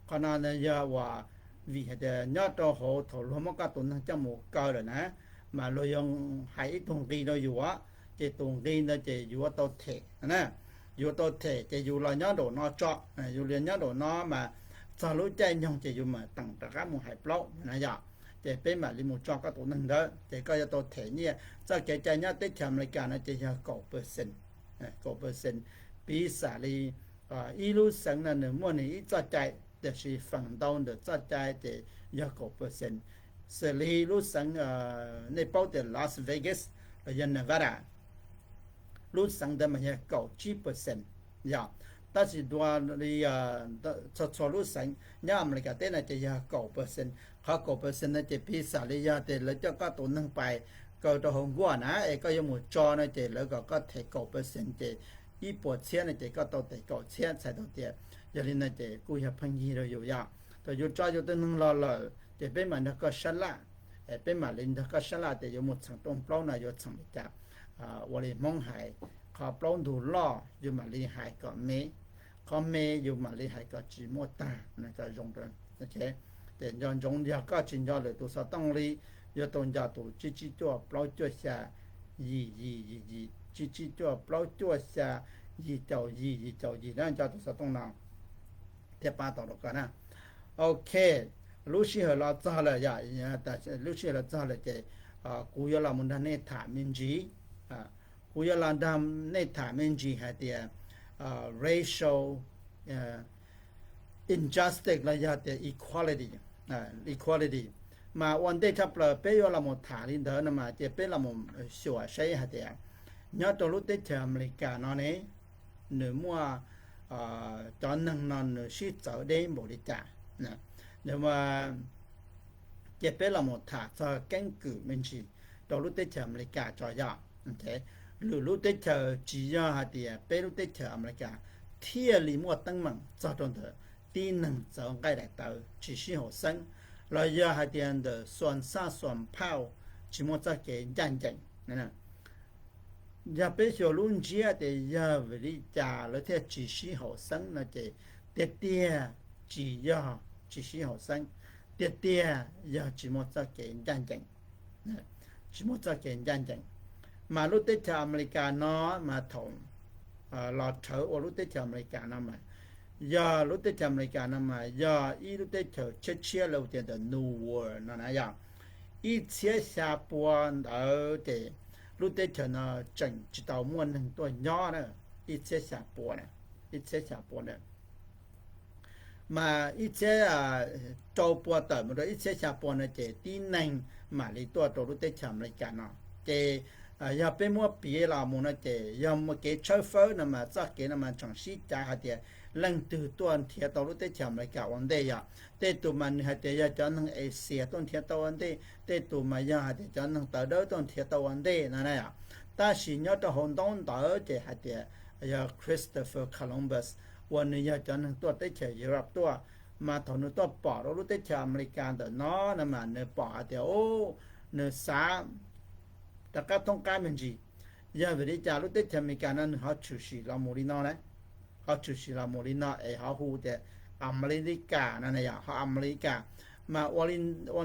qhov no yog uas vim hais tias nyob rau hauv thaum luag muab koj tus neeg coj mus kaw lawm na, mas luag yuav hais ib tug nqi rau yus, ces tus nqi ntawd ces yuav tau them na. Yuav tau them ces yus los nyob nraum no tso, yus los nyob nraum no mas txog lub caij nyoog ces yus mam teem rov qab mus hais plaub na yom. Ces peb mam li mus tso koj tus neeg ntawd ces koj yuav tau them nyiaj. Txoj kev cai nyob teb chaws Amelikas no ces yog kaum percent, kaum percent. Piv xam li ib lub xeev no nws muaj nws ib txoj cai, tiam sis feem ntau ntawm txoj cai ces yog kaum percent. Xws li lub xeev, nej paub tias Las Vegas los yog Nevada, lub xeev ntawd mas yog kaum tsib percent yom. Tab sis dua li txhua txhua lub xeev nyob Amelikas teb no ces yog kaum percent. Qhov kaum percent no ces piv xam li yog tias lawv coj koj tus neeg pais kaw rau hauv nkuaj na es koj yuav mus tso no ces lawv kom koj them kaum percent ces ib puas txhiab no ces koj tau them kaum txhiab, txhais tau tias yog li no ces kuj yog pheej yig rau yus yom. Thaum yus tso yus tus neeg los lawm ces peb mam nrog koj sab laj, peb mam li nrog koj sab laj tias yuav mus txheem rooj plaub no yuav txheem li cas. Ua li Hmoob hais, qhov plaub ntug loj yus mam li hais kom me, qhov me yus mam li hais kom tsis muaj tag, kom zoo. Ces nco ntsoov yog koj tsis nco lwm tus xov tooj li, yuav tau nco tus tsib tsib cuaj plaub cuaj xya yim yim yim yim, tsib tsib cuaj plaub cuaj xya yim caum yim yim caum yim na, nco tus xov tooj no thiab pab tau rau koj na. Ok, lub sij hawm los txog lawm yom, lub sij hawm los txog lawm ces kuv yuav los mus nrog nej tham me ntsis, kuv yuav los nrog nej tham me ntsis hais tias racial injustice los yog tias equality, equality. Mas ua ntej tshaj plaws peb yuav los mus tham li ntawd no mas ces peb los mus xyuas saib hais tias nyob rau lub teb chaws Amelikas no ne, nws muaj cov neeg no nws sib txawv deb npaum li cas. Ces peb los mus tham txog keeb kwm me ntsis rau lub teb chaws Amelikas tso yom. Lwm lub teb chaws tsis yog hais tias peb lub teb chaws Amelikas thiaj li muaj teeb meem txog rau ntawm tib neeg txawv nqaij daim tawv tsis sib haum xeeb, los yog hais tias ntawm xuas xaj xuas phauj tsis muaj txoj kev ncaj ncees. Yog peb xyuas lub ntsiab tias yog vim li cas lawv thiaj tsis sib haum xeeb no ces tiag tiag tsis yog tsis sib haum xeeb, tiag tiag yog tsis muaj txoj kev ncaj ncees, tsis muaj txoj kev ncaj ncees. Mas lub teb chaws Amelikas no mas thaum los rhawv ua lub teb chaws Amelikas no mas, yog lub teb chaws Amelikas no mas yog ib lub teb chaws tshiab tshiab, lawv tias the New World no na yom. Ib txhiab xya pua ntawd ces lub teb chaws no tseem tsis tau muaj neeg tuaj nyob na, ib txhiab xya pua, ib txhiab xya pua na. Mas ib txhiab rau pua tawm mus rau ib txhiab xya pua no ces tib neeg mam li tuaj rau lub teb chaws Amelikas no. Ces yog peb muab piav los mus no ces yog muaj kev tshawb fawb no mas txoj kev no mas tseem sib cav hais tias leej twg tuaj nrhiav tau lub teb chaws Amelikas ua ntej yom. Tej tus mas nws hais tias yog cov neeg Asia tuaj nrhiav tau ua ntej, tej tus mas yog hais tias cov neeg tawv dawb tuaj nrhiav tau ua ntej no na. Tab sis nyob rau hauv ntaub ntawv ces hais tias yog Christopher Columbus, uas nws yog cov neeg tuaj teb chaws Europe tuaj, mas thaum nws tuaj pom rau lub teb chaws Amelikas ntawm no no mas nws pom hais tias, nws xav rov qab thoob qab me ntsis, yog vim li cas lub teb chaws Amelikas no nws ho tshwm sim los mus li no na, ho tshwm sim los mus li no es ho hu tias Amelikas no na, yog ho Amelikas, mas ua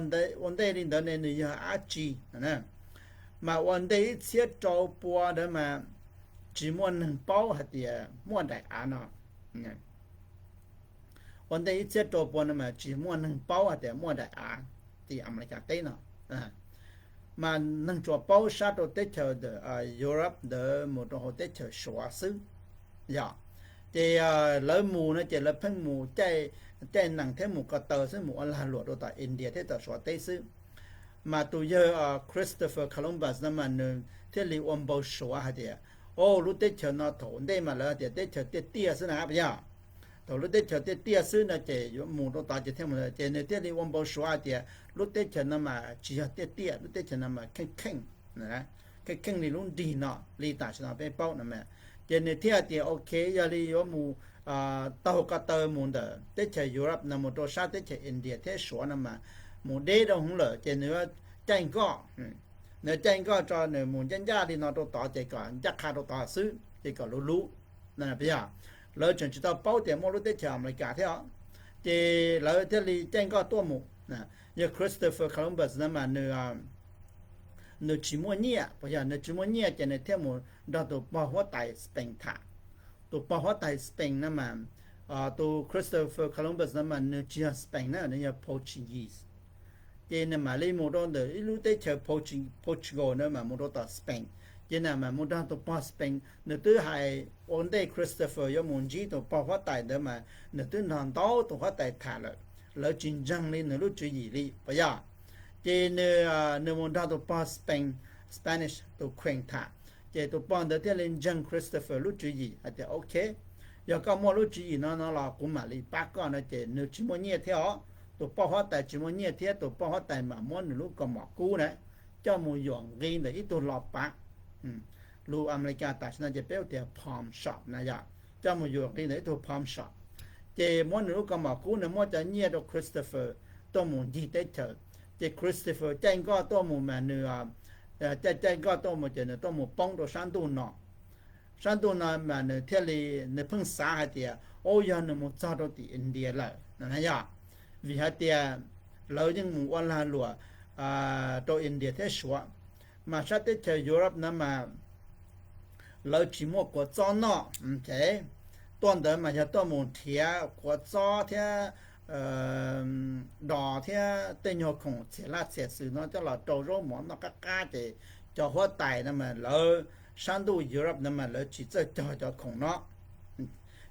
ntej li ntawd ne nws yog dab tsi? Mas ua ntej ib txhiab rau pua ntawd mas tsis muaj neeg paub hais tias muaj daim av no. Ua ntej ib txhiab rau pua no mas tsis muaj neeg paub hais tias muaj daim av tim Amelikas teb no. Mas neeg tsuas paub sab rau teb chaws Europe ntawd mus rau hauv teb chaws Suav xwb. Yog, ces lawv mus no ces lawv pheej mus caij nees thiab mus ko taw xwb, mus ua lag luam rau tom India thiab tom Suav teb xwb. Mas tus yawg Christopher Columbus no mas nws thiaj li ua npau suav hais tias, o, lub teb chaws no thaum ntej mas lawv tias teb chaws tiaj tiaj xwb na, puas yog? Thaum lub teb chaws tiaj tiaj xwb no ces yuav mus rau tod ces thiaj mus, ces nws thiaj li ua npau suav hais tias lub teb chaws no mas tsis yog tiaj tiaj, lub teb chaws no mas kheej kheej, kheej kheej li lub nrig no li tam sim no peb paub no. Ces nws thiaj tias, ok, yog li yuav mus taug ko taw mus ntawm teb chaws Europe no mus rau sab teb chaws India thiab Suav no mas mus deb rau hauv lawm ces nws caij nkoj, nws caij nkoj tso nws mus ncaj ncaj li no rau tod ces kom ncaj qha rau tod xwb ces kom luv luv. Yog, lawv tseem tsis tau paub tias muaj lub teb chaws Amelikas thiab os. Ces lawv thiaj li caij nkoj tuaj mus. Yog Christopher Columbus no mas nws tsis muaj nyiaj, puas yog? Nws tsis muaj nyiaj ces nws thiaj mus nrog tus pog huab tais Spain tham. Tus pog huab tais Spain no mas, tus Christopher Columbus no mas nws tsis yog Spain na, nws yog Portuguese. Ces nws mam li mus rau ntawm ib lub teb chaws Portugal na mas mus rau tom Spain. Ces nws mam mus nrog tus pog Spain, nws twb hais ua ntej Christopher yuav mus ntsib tus pog huab tais ntawd mas nws twb nrog ntau tus huab tais tham lawm, lawv tsis ntseeg li nws lub tswv yim li, puas yog? Ces nws, nws mus nrog tus pog Spain, Spanish tus Queen tham, ces tus pog ntawd thiaj li ntseeg Christopher lub tswv yim hais tias, ok, yog koj muaj lub tswv yim no no los kuv mam li pab koj no. Ces nws tsis muaj nyiaj thiab os, tus poj huab tais tsis muaj nyiaj thiab, tus poj huab tais mam muab nws lub kaus mom kub na coj mus yuam nqi ntawm ib tug los pav. Lus Amelikas tam sim no ces peb hu tias pawn shop na yom, coj mus yuam nqi ntawm ib tug pawn shop. Ces muab nws lub kaus mom kub, nws muab cov nyiaj rau Christopher tuaj mus ncig teb chaws. Ces Christopher caij nkoj tuaj mus mas nws caij caij nkoj tuaj mus ces nws tuaj mus poob rau sab ntuj no. Sab ntuj no mas nws thiaj li, nws pheej xav hais tias, o, yog nws mus txog rau tim India lawm no na yom, vim hais tias lawv yeej mus ua lag luam rau India thiab Suav, mas sab teb chaws Europe no mas lawv tsis muaj kua txob noj ces tuaj ntawd mas yog tuaj mus nrhiav kua txob thiab dos thiab tej nyuag khoom txias laj txias xwm no coj los rau zaub mov noj qab qab ces cov huab tais no mas lawv sab ntuj Europe no mas lawv tsis txawj cog cov khoom no.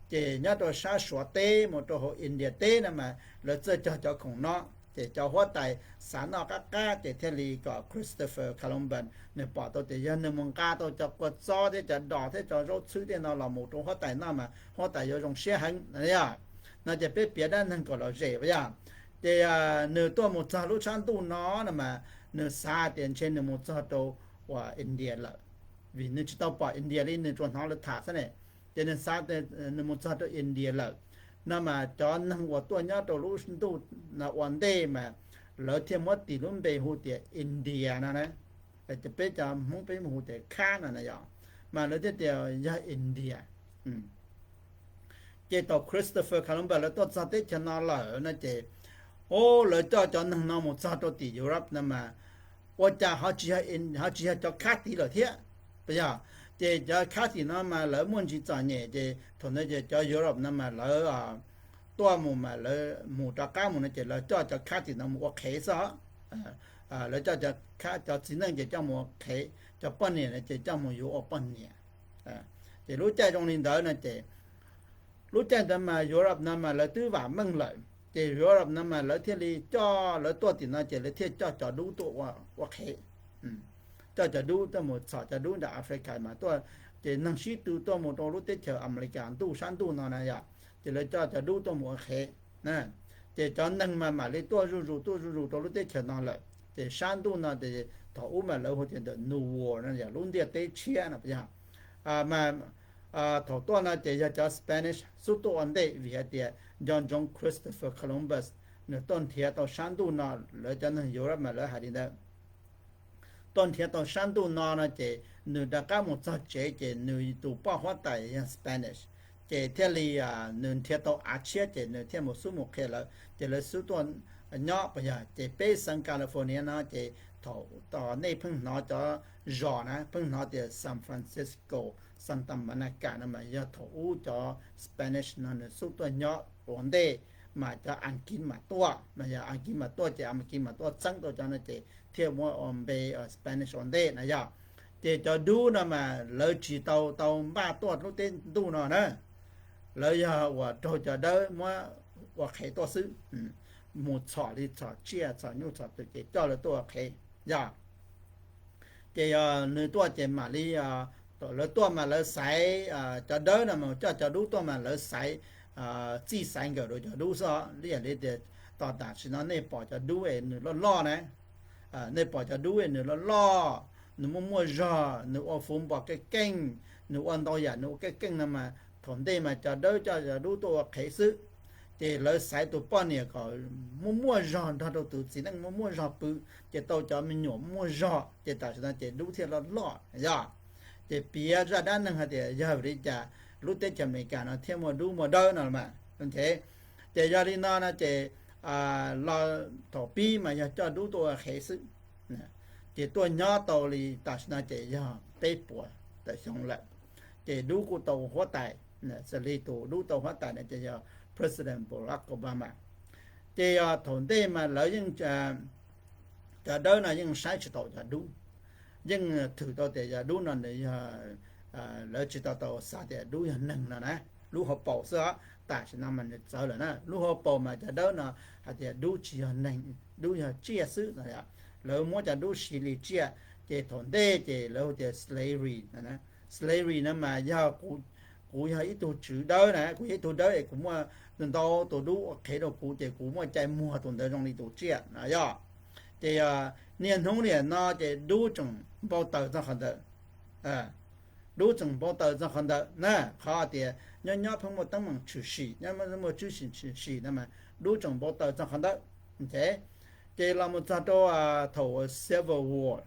Ces nyob rau sab Suav teb mus rau hauv India teb no mas lawv txawj cog cov khoom no. Ces cov huab tais xav noj qab qab ces thiaj li kom Christopher Columbus nws pom tau tias yog nws mus nqa tau cov kua txob thiab cov dos thiab cov zaub txhwb tej no los mus rau huab tais noj mas huab tais yuav zoo siab heev no. Ces peb piav dab neeg kom lom zem puas yog? Ces nws tuaj mus txog lub sab ntuj no no mas nws xav tias ntshe nws mus txog rau uas India lawm, vim nws tsis tau pom India li, nws tsuas hnov lawv tham xwb ne. Ces nws xav tias nws mus txog rau India lawm no mas cov neeg uas tuaj nyob rau lub ntuj no ua ntej mas lawv thiaj muab tis lub npe hu tias India no na. Ces peb cov Hmoob peb mus hu tias khab no na yom, mas lawv thiaj tias yog India. Ces thaum Christopher Columbus lawv tuaj txog teb chaws no lawm no ces, o, lawv coj cov neeg no mus txog rau tim Europe no mas ua cas ho tsis yog, ho tsis yog cov khab tid lawm thiab, puas yog? Ces cov khab tim no mas lawv muaj ntsis txom nyem ces thaum ntawd ces cov Europe no mas lawv tuaj mus mas lawv mus rov qab mus no ces lawv coj cov khab tim no mus ua qhev xwb. Lawv coj cov txiv neej ces coj mus ua qhev, cov poj niam no ces coj mus yuav ua poj niam. Ces lub caij zoo li ntawd no ces lub caij ntawd mas Europe no mas lawv twb vam meej lawm, ces Europe no mas lawv thiaj li coj, lawv tuaj tim no ces lawv thiaj coj cov dub tuaj ua qhev, coj cov dub tuaj mus txhom cov dub ntawm Africa mas tuaj, ces neeg sib tw tuaj mus rau lub teb chaws Amelikas ntuj sab ntuj no na yom, ces lawv coj cov dub tuaj mus ua qhev. Ces cov neeg mas mam li tuaj zuj zus tuaj zuj zus rau lub teb chaws no lawm. Ces sab ntuj no ces thaum ub mas lawv hu tias ntawm New World no yog lub ntiaj teb tshiab no yog, mas Thaum tuaj no ces yog cov Spanish xub tuaj ua ntej vim hais tias John John Christopher Columbus nws tuaj nrhiav tau sab ntuj no, lawv cov neeg Europe mas lawv hais li ntawd, tuaj nrhiav tau sab ntuj no no ces nws rov qab mus txog tsev ces nws tus poj huab tais yog Spanish, ces thiaj li nws nrhiav tau av tshiab ces nws thiaj mus xub mus qhia lawv ces lawv xub tuaj nyob puas yog. Ces peb xeev California no ces thaum nej pheej hnov cov zos na pheej hnov tias San Francisco, Santa Monica no mas yog thaum ub cov Spanish no nws xub tuaj nyob ua ntej, mas cov Askiv mas tuaj, mas yog Askiv mas tuaj ces Askiv mas tuaj txeeb tau cov no ces thiaj muab ua npe Spanish ua ntej na yog. Ces cov dub no mas lawv tsis tau tau npaj tuaj lub teb ntuj no na, lawv yog uas raug cov dawb muab ua qhev tuaj xwb, mus txhom li txhom tsiaj txhom nyuj txhom twm ces coj lawv tuaj ua qhev yog. Ces yog nws tuaj ces mam li, lawv tuaj mas lawv xaiv, cov dawb no mas coj cov dub tuaj mas lawv xaiv, txij xaiv nkawm rau cov dub xwb os. Li yam li tias tos tam sim no nej pom cov dub es nws loj loj na, nej pom cov dub es nws loj loj, nws muaj muaj zog, nws ua fuv npos keej keej, nws ua ntau yam nws ua keej keej no mas thaum ntej mas cov dawb coj cov dub tuaj ua qhev xwb. Ces lawv xaiv tus poj niam kom muaj muaj zog nrog rau tus txiv neej muaj muaj zog pw, ces tau cov me nyuam muaj zog ces tam sim no ces dub thiaj loj loj yog. Ces piav zaj dab neeg hais tias yog vim li cas lub teb chaws Amelikas no thiaj muaj dub muaj dawb no mas. Ces yog li no no ces los thaum pib mas yog coj dub tuaj ua qhev xwb, ces tuaj nyob tau li tam sim no ces yog peb puas tawm xyoo lawm. Ces dub kuj tau huab tais, xws li tus dub tau huab tais no ces yog President Barack Obama. Ces yog thaum ntej mas lawv yeej, cov dawb no yeej saib tsis taus cov dub, yeej thwm tau tias cov dub no nws yog, lawv tsis tau tau xav tias dub yog neeg no na, lub hauv paus xwb os. Tam sim no mas nws txawv lawm na, lub hauv paus mas cov dawb no hais tias dub tsis yog neeg, dub yog tsiaj xwb no. Lawv muab cov dub siv li tsiaj, ces thaum ntej ces lawv hu tias slavery. Slavery no mas yog kuv yog ib tug tswv dawb na, kuv yog ib tug dawb es kuv muaj ntau tus dub ua qhev rau kuv ces kuv muaj cai muag tus ntawd zoo li tus tsiaj no yog. Ces niaj hnub niam no ces dub tseem npau taws txog qhov ntawd, dub tseem npau taws txog qhov ntawd na, qhov tias nyob nyob pheej muaj teeb meem tshwm sim, nyob muaj tshwm sim tshwm sim no mas dub tseem npau taws txog qhov ntawd. Ces los mus txog rau thaum Civil War,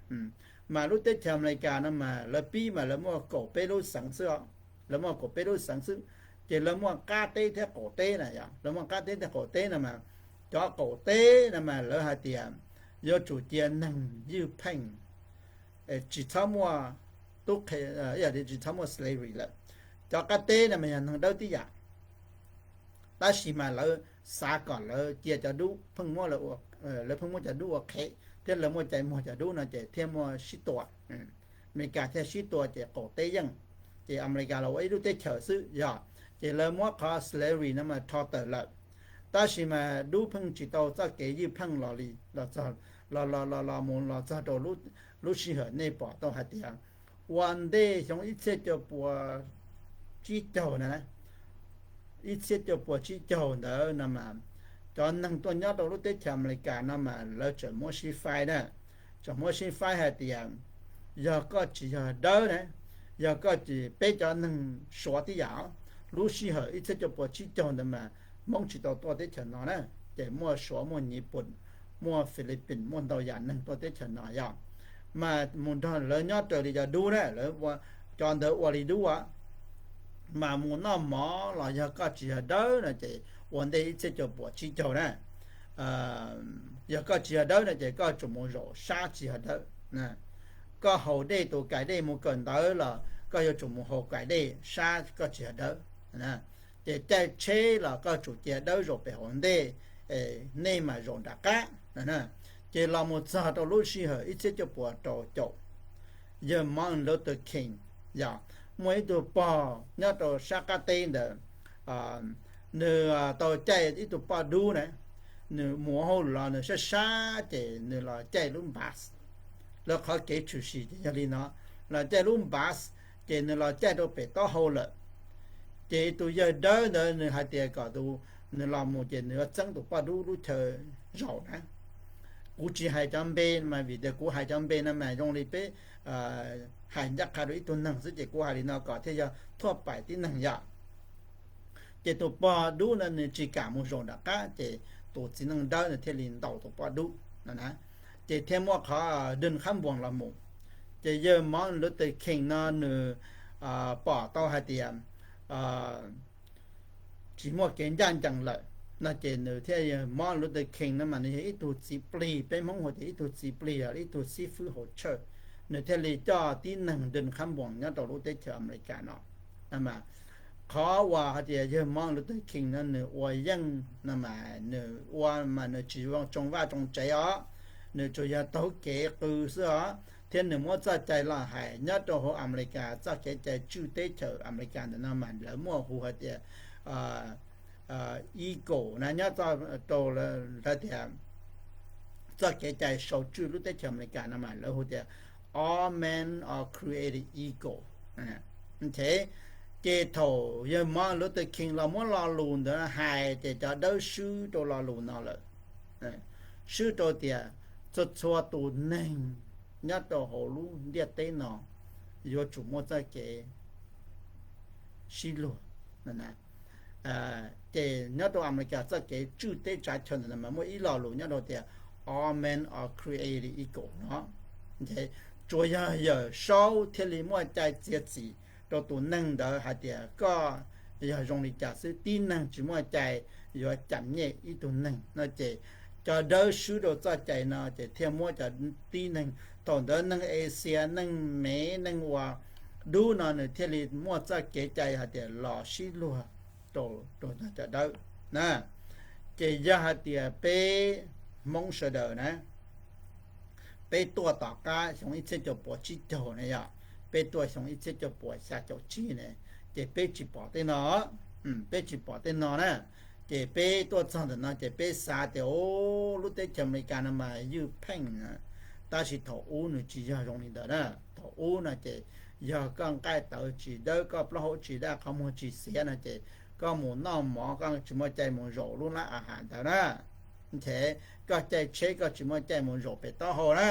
mas lub teb chaws Amelikas no mas lawv pib mas lawv muaj kaum peb lub xeev xwb os, lawv muaj kaum peb lub xeev xwb. Ces lawv muaj qab teb thiab qaum teb na yog, lawv muaj qab teb thiab qaum teb no mas, cov qaum teb no mas lawv hais tias yuav tsum cia neeg ywj pheej, tsis txhob muaj tub qhe, ib yam li tsis txhob muaj slavery lawm. Cov qab teb no mas yog neeg dawb tib yam, tab sis mas lawv xav kom lawv cia cov dub pheej muab, lawv pheej muab cov dub ua qhev thiab lawv muaj cai muag cov dub no ces thiaj muaj sib tua, Amelikas thiaj sib tua ces qaum teb yeej, ces Amelikas los ua ib lub teb chaws xwb yog. Ces lawv muab qhov slavery no mas rho tawm lawm, tab sis mas dub pheej tsis tau txoj kev ywj pheej los li, los mus los txog rau lub sij hawm nej pom tau hais tias ua ntej xyoo ib txhiab cuaj puas tsib caug na, ib txhiab cuaj puas tsib caug ntawd no mas cov neeg tuaj nyob rau lub teb chaws Amelikas no mas lawv tseem muab sib faib na, tseem muab sib faib hais tias yog koj tsis yog dawb na, yog koj tsis, peb cov neeg Suav tib yam, lub sij hawm ib txhiab cuaj puas tsib caug ntawd mas Hmoob tsis tau tuaj teb chaws no na, ces muaj Suav, muaj Nyij Pooj, muaj Philippines, muaj ntau yam neeg tuaj teb chaws no yog, mas mus nrog lawv nyob raws li cov dub na, cov ntawd ua li dub, mas mus noj mov los yog koj tsis yog dawb no ces ua ntej ib txhiab cuaj puas tsib caug na, yog koj tsis yog dawb no ces koj tsum mus zaum sab tsis yog dawb. Koj haus dej, tus kais dej mus kawm ntawv los koj yuav tsum mus haus kais dej sab koj tsis yog dawb. Ces caij tsheb los koj tsum cia dawb zaum pem hauv ntej, nej mas zaum nram qab. Ces los mus txog rau lub sij hawm ib txhiab cuaj puas rau caum, yawg Martin Luther King, yog, muaj ib tug pog nyob rau sab qab teb ntawd, nws tau caij ib tug poj dub na, nws mus hauj lwm los nws sab sab ces nws los caij lub bus, lawv qhov kev tshwm sim ces yog li no, los caij lub bus, ces nws los caij rau pem taub hau lawm. Ces tus yawg dawb ntawd nws hais tias kom tus, nws los mus ces nws yuav txeeb tus poj dub lub chaw zaum na. Kuv tsis hais cov npe mas vim tias kuv hais cov npe no mas zoo li peb hais ncaj qha rau ib tug neeg xwb, ces kuv hais li no kom thiaj yog thuaj paim tib neeg yom. Ces tus pog dub no nws tsis kam mus zaum nram qab, ces tus txiv neej dawb nws thiaj li ntaus tus poj dub no na. Ces thiaj muaj qhov dej khab npuas los mus. Ces yawg Martin Luther King no nws pom tau hais tias tsis muaj kev ncaj ncees lawm no ces nws thiaj, Martin Luther King no mas nws yog ib tug txiv plig, peb Hmoob hu tias ib tug txiv plig, ib tug xib fwb hauv church, nws thiaj li coj tib neeg dej khab npuas nyob rau lub teb chaws Amelikas no. Qhov uas hais tias yawg Martin Luther King no nws ua yeej no mas nws ua mas nws tsis tsoo vaj tsoo tsev os, nws tsuas yog taug kev qw xwb os, thiab nws muab txoj cai los hais nyob rau hauv Amelikas, txoj kev cai tswj teb chaws Amelikas ntawm no mas lawv muaj hu hais tias equal na, nyob rau lawv tias txoj kev cai sau tswj lub teb chaws Amelikas no mas lawv hu tias all men are created equal. Ces thaum yawg Martin Luther King los muab lo lus ntawd hais ces cov dawb swb rau lo lus no lawm, swb rau tias txhua txhua tus neeg nyob rau hauv lub ntiaj teb no yuav tsum muaj txoj kev sib luag. Ces nyob rau Amelikas txoj kev tswj teb tsav chaw ntawm no mas muaj ib lo lus nyob rau tias all men are created equal no. Tsuas yog Yawm Saub thiaj li muaj cai txiav txim rau tus neeg ntawd hais tias koj yog zoo li cas xwb, tib neeg tsis muaj cai yuav cam nyej ib tug neeg no ces cov dawb swb rau txoj cai no ces thiaj muab cov tib neeg thaum ntawd neeg Asia, neeg Mev, neeg uas dub no nws thiaj li muaj txoj kev cai hais tias los sib luag rau cov dawb na. Ces yog hais tias peb Hmoob sawv daws na, peb tuaj tom qab xyoo ib txhiab cuaj puas tsib caug na yom, peb tuaj xyoo ib txhiab cuaj puas xya caum tsib ne, ces peb tsis pom tej no, peb tsis pom tej no na. Ces peb tuaj txog ntawm no ces peb xav tias lub teb chaws Amelikas no mas ywj pheej na, tab sis thaum ub nws tsis yog zoo li ntawd na. Thaum ub no ces yog koj nqaij tawv tsis dawb, koj plaub hau tsis daj, qhov muag tsis xiav no ces koj mus noj mov koj tsis muaj cai mus zaum lub lab a has ntawd na. Ces koj caij tsheb koj tsis muaj cai mus zaum pem taub hau na.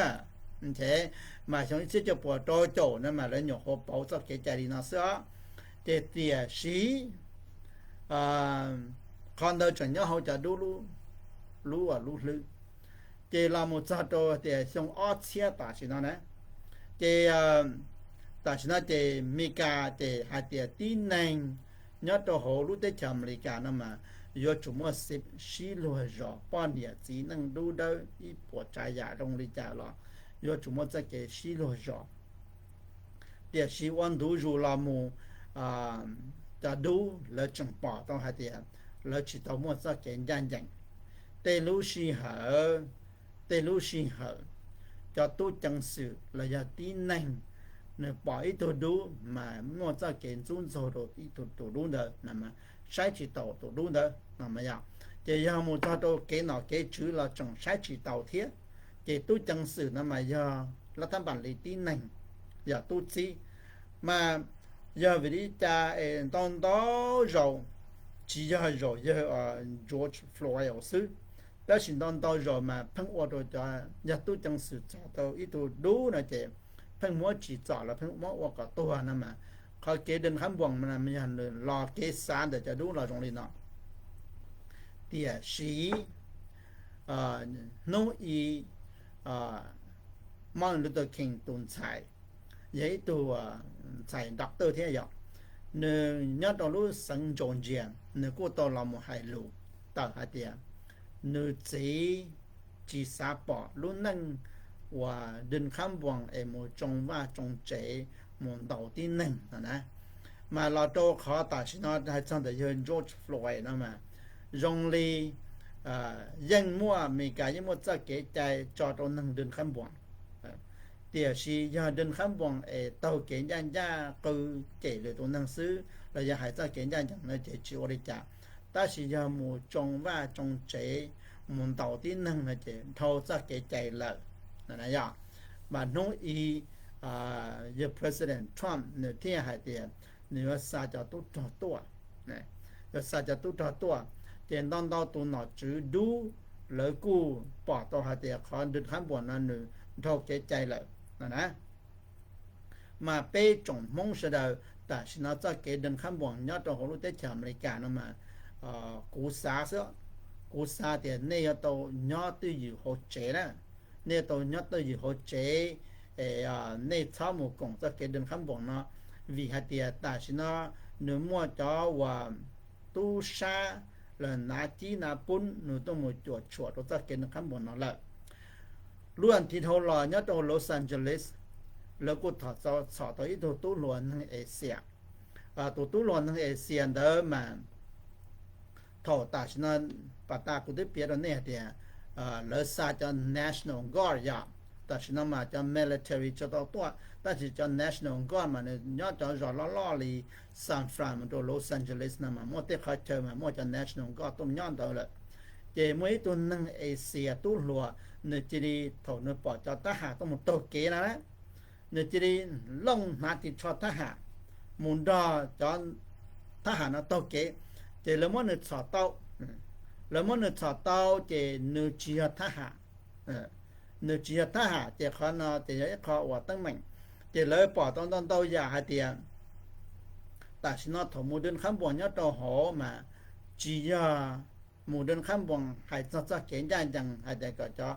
Ces mas xyoo ib txhiab cuaj puas rau caum no mas lawv nyuam qhuav pauv txoj kev cai li no xwb os. Ces tiam sis qhov ntawd tseem nyob hauv cov dub lub, lub hlwb. Ces los mus txog rau tias xyoo ob txhiab tam sim no na, ces tam sim no ces Meskas ces hais tias tib neeg nyob rau hauv lub teb chaws Amelikas no mas yuav tsum muaj sib luag zos, poj niam txiv neej dub dawb ib puas tsav yam zoo li cas los yuav tsum muaj txoj kev sib luag zos. Tiam sis ua ntu zus los mus cov dub lawv tseem pom tau hais tias lawv tsis tau muaj txoj kev ncaj ncees. Tej lub sij hawm, tej lub sij hawm cov tub ceev xwm los yog tib neeg nws pom ib tug dub mas muaj txoj kev ntxub ntxaug rau ib tug tus dub ntawd, saib tsis taus tus dub ntawd no yom. Ces yog mus txog rau kev nom kev tswv los tseem saib tsis taus thiab. Ces tub ceev xwm no mas yog lab thab npam li tib neeg, yog tub txib. Mas yog vim li cas es ntau ntau zaus, tsis yog zaum yawg George Floyd xwb, tab sis ntau ntau zaus mas pheej ua rau cov yog tub ceev xwm txog tau ib tug dub no ces pheej muab tsim txom los pheej muab ua kom tuag no mas, qhov kev dej khab npuas no yog nws los kev xav ntawm cov dub los zoo li no. Tiam sis hnub i Martin Luther King tus ntxhais, yog ib tug ntxhais doctor thiab yom, nws nyob rau lub xeev Georgia, nws kuj tau los mus hais lus tawm hais tias nws txiv tsis xav pom lub neej uas dej khab npuas es mus tsoo vaj tsoo tsev, mus ntaus tib neeg no na. Mas los rau qhov tam sim no hais txog ntawm yawg George Floyd no mas zoo li yeej muaj, Amelikas yeej muaj txoj kev cai tso rau neeg dej khab npuas. Tiam sis yog dej khab npuas es taug kev ncaj ncaj qw cem lwm tus neeg xwb los yog hais txoj kev ncaj ncees no ces tsis ua li cas. Tab sis yog mus tsoo vaj tsoo tsev, mus ntaus tib neeg no ces dhau txoj kev cai lawm. Yog, mas hnub i yawg President Trump nws thiaj hais tias nws yuav xa cov tub rog tuaj, yuav xa cov tub rog tuaj. Ces ntau ntau tus nom tswv dub lawv kuj pom tau hais tias qhov Dun Khab Npuas no nws dhau kev cai lawm no na. Mas peb tsoom Hmoob sawv daws, tam sim no txoj kev Dun Khab Npuas nyob rau hauv lub teb chaws Amelikas no mas, kuv xav xwb, kuv xav tias nej yuav tau nyob twj ywm hauv tsev na, nej yuav tau nyob twj ywm hauv tsev, nej txhob mus koom txoj kev Dun Khab Npuas no, vim hais tias tam sim no nws muaj cov uas tub sab los nav cib nav pub nws tuaj mus cuam tshuam rau txoj kev Dun Khab Npuas no lawm. Lub as thiv dhau los nyob rau Los Angeles, lawv kuj txhom tau ib tug tub hluas neeg Asia. Tus tub hluas neeg Asia ntawd mas thaum tam sim no, pas tas kuv twb piav rau nej hais tias lawv xa cov National Guard yom, tam sim no mas cov military tsis tau tuaj, tab sis cov National Guard mas nws nyob cov zos loj loj li San Fran mus rau Los Angeles no mas muaj tej qhov chaw mas muaj cov National Guard tuaj nyob ntawd lawm. Ces muaj ib tug neeg Asia tub hluas, nws cia li, thaum nws pom cov thab ham tuaj mus taug kev no na, nws cia li looj hnav ris tsho thab ham mus nrog cov thab ham no taug kev, ces lawv muab nws txhom tau. Lawv muab nws txhom tau ces nws tsis yog thab ham, nws tsis yog thab ham ces qhov no ces yog ib qho uas teeb meem. Ces lawv pom tau ntau ntau yam hais tias tam sim no thaum mus Dun Khab Npuas nyob rau hauv mas tsis yog mus Dun Khab Npuas hais txog txoj kev ncaj ncees hais tias kom cov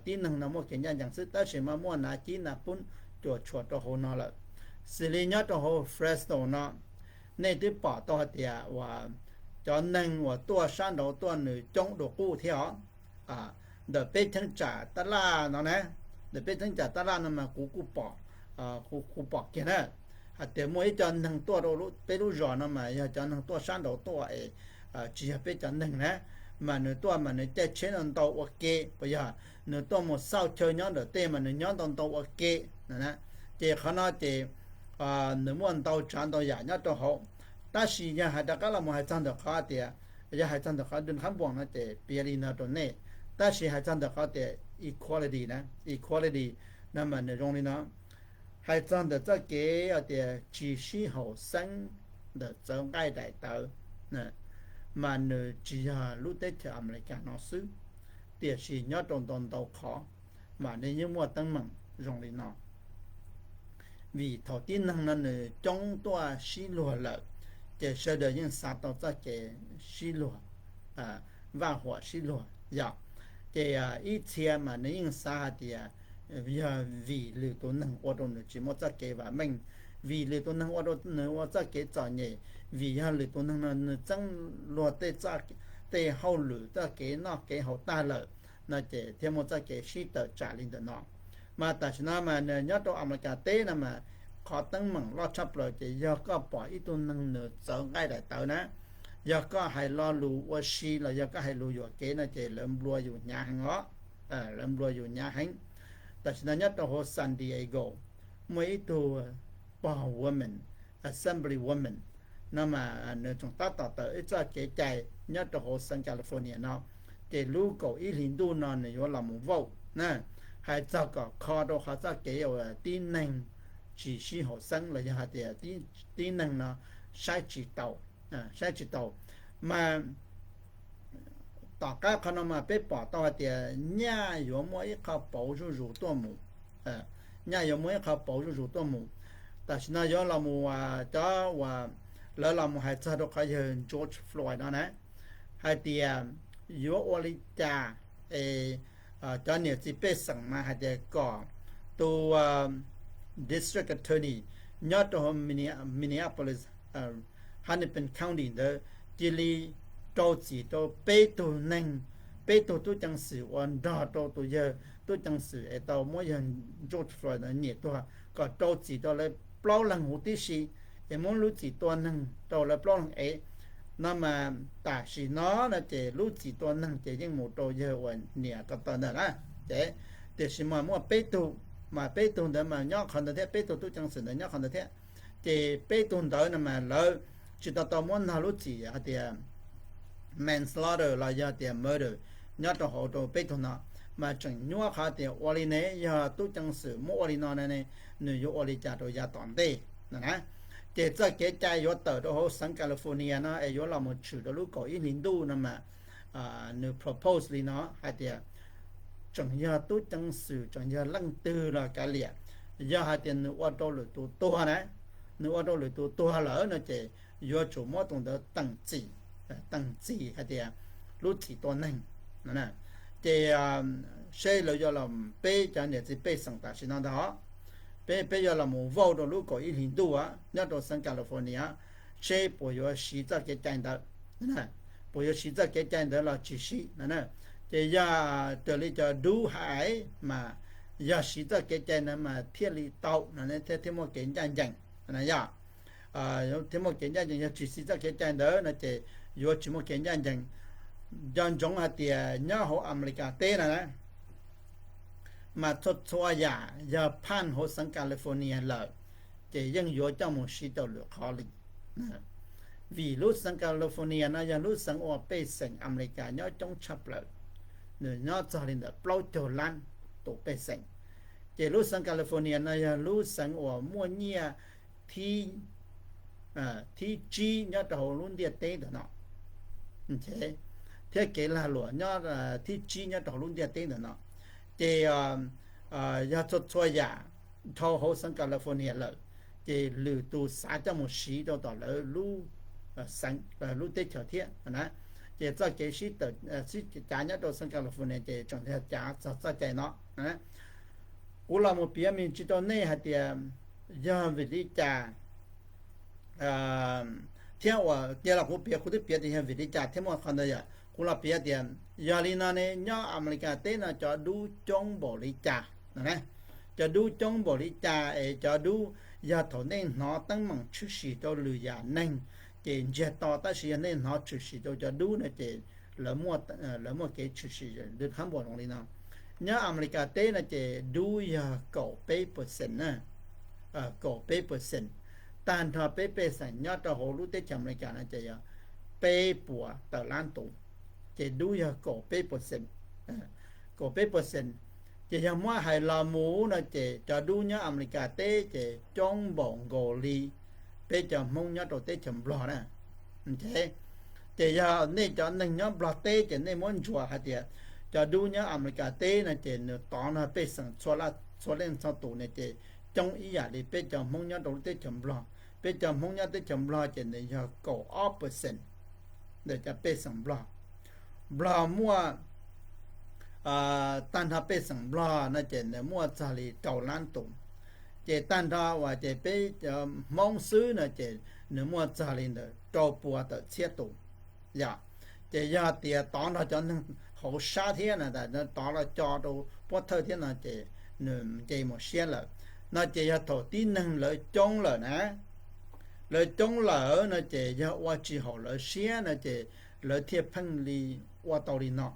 tib neeg no muaj kev ncaj ncees xwb, tab sis mas muaj nav cib nav pub cuam tshuam rau hauv no lawm. Xws li nyob rau hauv Fresno no, nej twb pom tau hais tias uas cov neeg uas tuaj sab nraud tuaj nws coob dua qub thiab os. Ntawm peb cheeb tsam tab laj no na, ntawm peb cheeb tsam tab laj no mas kuv kuj pom, kuv pom kiag na, hais tias muaj ib co neeg tuaj rau peb lub zos no mas yog cov neeg tuaj sab nraud tuaj es tsis yog peb cov neeg na, mas nws tuaj mas nws caij tsheb ntau ntau ua ke, puas yog nws tuaj mus xauj chaw nyob ntawm tej mas nws nyob ntau ntau ua ke no. Ces qhov no ces nws muaj ntau tsav ntau yam nyob rau hauv. Tab sis yog hais rov qab los mus hais txog ntawm qhov tias, yog hais txog ntawm qhov Dun Khab Npuas no ces piav li no rau nej. Tab sis hais txog ntawm qhov tias equality na, equality no mas nws zoo li no. Hais txog ntawm txoj kev tias tsis sib haum xeeb ntawm txawv nqaij daim tawv, mas nws tsis yog lub teb chaws Amelikas no xwb, tiam sis nyob rau ntau ntau qhov mas nws yeej muaj teeb meem zoo li no. Vim thaum tib neeg no nws coob tuaj sib luag lawm, ces sawv daws yeej xav tau txoj kev sib luag, vaj huam sib luag yom. Ces ib txhia mas nws yeej xav hais tias yog vim lwm tus neeg ua rau nws tsis muaj txoj kev vam meej, vim lwm tus neeg ua rau nws ua txoj kev txom nyem, vim yog lwm tus neeg no nws txeeb luag tej hauj lwm txoj kev noj kev haus tag lawm no ces thiaj muaj txoj kev sib tawm tsam li ntawm no. Mas tam sim no mas nyob rau Amelikas teb no mas qhov teeb meem loj tshaj plaws ces yog koj pom ib tug neeg nws txawv nqaij daim tawv na, yog koj hais lo lus ua si los yog koj hais lus yuam kev no ces lawv nplua yus hnyav heev os, lawv nplua yus hnyav heev. Tam sim no nyob rau hauv San Diego muaj ib tug pog woman, assembly woman no mas nws tseem tab tom tawm ib txoj kev cai nyob rau hauv xeev California no, ces lub kaum ib hlis ntuj no nws yuav los mus vote na, hais txog kom kho rau qhov txoj kev uas tib neeg tsis sib haum xeeb los yog hais tias tib neeg no saib tsis taus, saib tsis taus. Mas tom qab qhov no mas peb pom tau hais tias nyaj yuav muaj ib qho pauv zuj zus tuaj mus, nyaj yuav muaj ib qho pauv zuj zus tuaj mus. Tam sim no yuav los mus cov uas lawv los mus hais txog rau qhov yawg George Floyd no na, hais tias yuav ua li cas es cov niam txiv pej xeem mas hais tias kom tus district attorney nyob rau Minneapolis, Hennepin County ntawd cia li rau txim rau peb tug neeg, peb tug tub ceev xwm uas nrog rau tus yawg tub ceev xwm es tau muab yawg George Floyd ntawd nyiam tuag kom rau txim rau lawv plaub leeg huv tib si, es muab lub txim tua neeg rau lawv plaub leeg ev. No mas tam sim no no ces lub txim tua neeg ces yeej mus rau yawg uas niam ko taw ntawd na. Ces tiam sis mas muaj peb tug, mas peb tug ntawd mas nyob qhov ntawd thiab, peb tug tub ceev xwm ntawd nyob qhov ntawd thiab. Ces peb tug ntawd no mas lawv tsis tau tau muab nrog lub txim hais tias manslaughter los yog tias murder nyob rau hauv rau peb tug no, mas tseem nyuaj qhov tias ua li ne yog tub ceev xwm muab ua li no ne, nws yuav ua li cas rau yav tom ntej no na. Ces txoj kev cai yuav tawm rau hauv xeev California no es yuav los mus tshwm rau lub kaum ib hlis ntuj no mas nws propose li no hais tias tseem yog tub ceev xwm, tseem yog leej twg los kav liam, yog hais tias nws ua rau lwm tus tuag na, nws ua rau lwm tus tuag lawm no ces yuav tsum muab tus ntawd teem txim, teem txim hais tias lub txim tua neeg no. Ces seb lawv yuav los, peb cov niam txiv pej xeem tam sim no ntag, peb, peb yuav los mus vote rau lub kaum ib hlis ntuj nyob rau xeev California, seb puas yuav siv txoj kev cai ntawd, puas yuav siv txoj kev cai ntawd los tsis siv no. Ces yog raws li cov dub hais mas yog siv txoj kev cai ntawd mas thiaj li tau no, thiaj, thiaj muaj kev ncaj ncees no yog, thiaj muaj kev ncaj ncees. Yog tsis siv txoj kev cai ntawd no ces yuav tsis muaj kev ncaj ncees. Nco ntsoov hais tias nyob hauv Amelikas teb no na, mas txhua txhua yam yog phaj hauv xeev California lawm ces yeej yuav coj mus siv rau lwm qhov li. Vim lub xeev California no yog lub xeev uas pej xeem Amelikas nyob coob tshaj plaws, nws nyob txog li ntawm plaub caug lab tus pej xeem. Ces lub xeev California no yog lub xeev uas muaj nyiaj thib, thib tsib nyob rau hauv lub ntiaj teb ntawm no, thiab kev lag luam nyob thib tsib nyob rau hauv lub ntiaj teb ntawm no. Ces yog txhua txhua yam dhau hauv xeev California lawm ces lwm tus xav coj mus siv rau tom lawv lub xeev, lub teb chaws thiab na. Ces txoj kev sib tawm, sib cav nyob rau xeev California ces tseem yog cav txog txoj cai no. Kuv los mus piav me ntsis rau nej hais tias yog vim li cas thiab uas cia los kuv piav, kuv twb piav tias yog vim li cas thiab muaj qhov ntawd yom. Kuv los piav tias yog li no ne, nyob Amelikas teb no cov dub coob npaum li cas no na, cov dub coob npaum li cas es cov dub, yog thaum nej hnov teeb meem tshwm sim rau lwm yam neeg ces ntsiag to, tab sis yog nej hnov tshwm sim rau cov dub no ces lawv muaj, lawv muaj kev tshwm sim lwm qhab npaum zoo li no. Nyob Amelikas teb no ces dub yog kaum peb percent na, kaum peb percent. Tag nrho peb pej xeem nyob rau hauv lub teb chaws Amelikas no ces yog peb puas tawm lab tus, ces dub yog kaum peb percent, kaum peb percent. Ces yog muab hais los mus no ces cov dub nyob Amelikas teb ces coob npaum nkaus li peb cov Hmoob nyob rau teb chaws Nplog na. Ces yog nej cov neeg nyob Nplog teb ces nej muab ntsuas hais tias cov dub nyob Amelikas teb no ces nws tov nrog pej xeem txhua leej txhua tus no ces coob ib yam li peb cov Hmoob nyob rau lub teb chaws Nplog. Peb cov Hmoob nyob teb chaws Nplog ces nws yog kaum ob percent ntawm cov pej xeem Nplog. Nplog muaj, tag nrho pej xeem Nplog no ces nws muaj txog li rau lab tus. Ces tag nrho uas ces peb cov Hmoob xwb no ces nws muaj txog li ntawm rau pua tawm txhiab tus. Yog, ces yog tias tov nrog cov neeg hauv sab thiab no, tov los co rau Pov Thawj thiab no ces nws nce mus siab lawm. No ces yog thaum tib neeg lawv coob lawm na, lawv coob lawm no ces yog ua tsis haum lawv siab no ces lawv thiaj pheej li ua tau li no.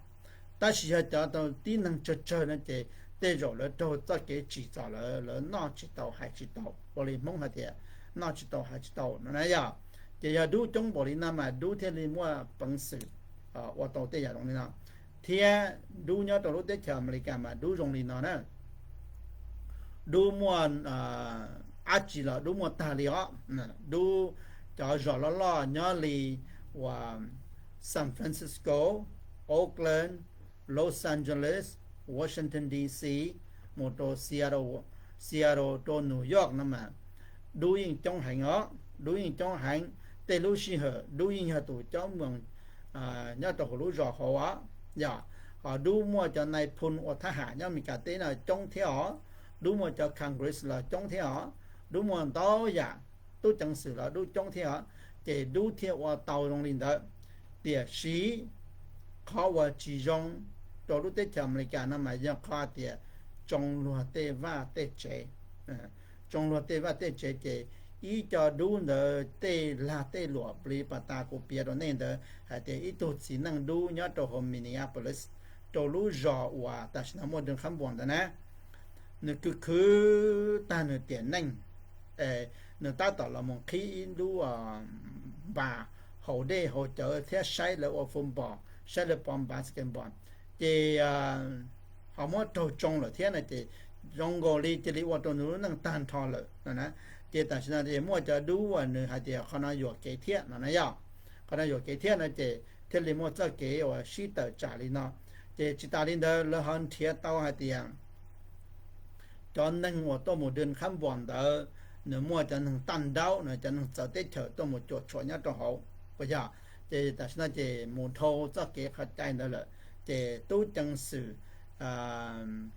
Tab sis yog cov tib neeg tsawg tsawg no ces tej zaum lawv raug txoj kev tsim txom lawm, lawv noj tsis tau hais tsis tau, ua li Hmoob hais tias noj tsis tau hais tsis tau no na yog. Ces yog dub coob npaum li no mas dub thiaj li muaj peev xwm ua tau tej yam zoo li no. Thiab dub nyob rau lub teb chaws Amelikas mas dub zoo li no na, dub muaj dab tsi los dub muaj tag li os. Dub cov zos loj loj nyob li uas San Francisco, Oakland, Los Angeles, Washington D C, mus rau Seattle, Seattle rau New York no mas dub yeej coob heev os, dub yeej coob heev. Tej lub sij hawm dub yeej yog tus coob moos nyob rau hauv lub zos hauv os. Yog, ho dub muaj cov nai phoo ua thab ham nyob Amelikas teb no coob thiab os, dub muaj cov Congress los coob thiab os, dub muaj ntau yam, tub ceev xwm los dub coob thiab os, ces dub thiaj ua tau zoo li ntawd. Tiam sis qhov uas tsis zoo rau lub teb chaws Amelikas no mas yog qhov tias tsoo luag tej vaj tej tsev. Tsoo luag tej vaj tej tsev ces ib co dub ntawd tej lag tej luam li pas tas kuv piav rau nej ntawd hais tias ib tug txiv neej dub nyob rau hauv Minneapolis, rau lub zos uas tam sim no muaj rau qhab npuas ntawd na, nws khwv khwv tag nws tiam neej, nws tab tom los mus qhib ib lub npas haus dej haus cawv thiab saib lawv ua football, saib lawv pov npas basketball, ces ho muab raug tsoo lawm thiab no ces zoo nkaus li cia li ua rau nws lub neej tag nrho lawm no na. Ces tam sim no ces muaj cov dub uas nws hais tias qhov no yuam kev thiab no na yog, qhov no yuam kev thiab no ces thiaj li muaj txoj kev uas sib tawm tsam li no. Ces tsis tas li ntawd lawv ho nrhiav tau hais tias cov neeg uas tuaj mus dwm khab npuas ntawd, nws muaj cov neeg taj nraub no, cov neeg txawv teb chaws tuaj mus cuam tshuam nyob rau hauv, puas yog? Ces tam sim no ces mus dhau txoj kev qhov cai ntawd lawm, ces tub ceev xwm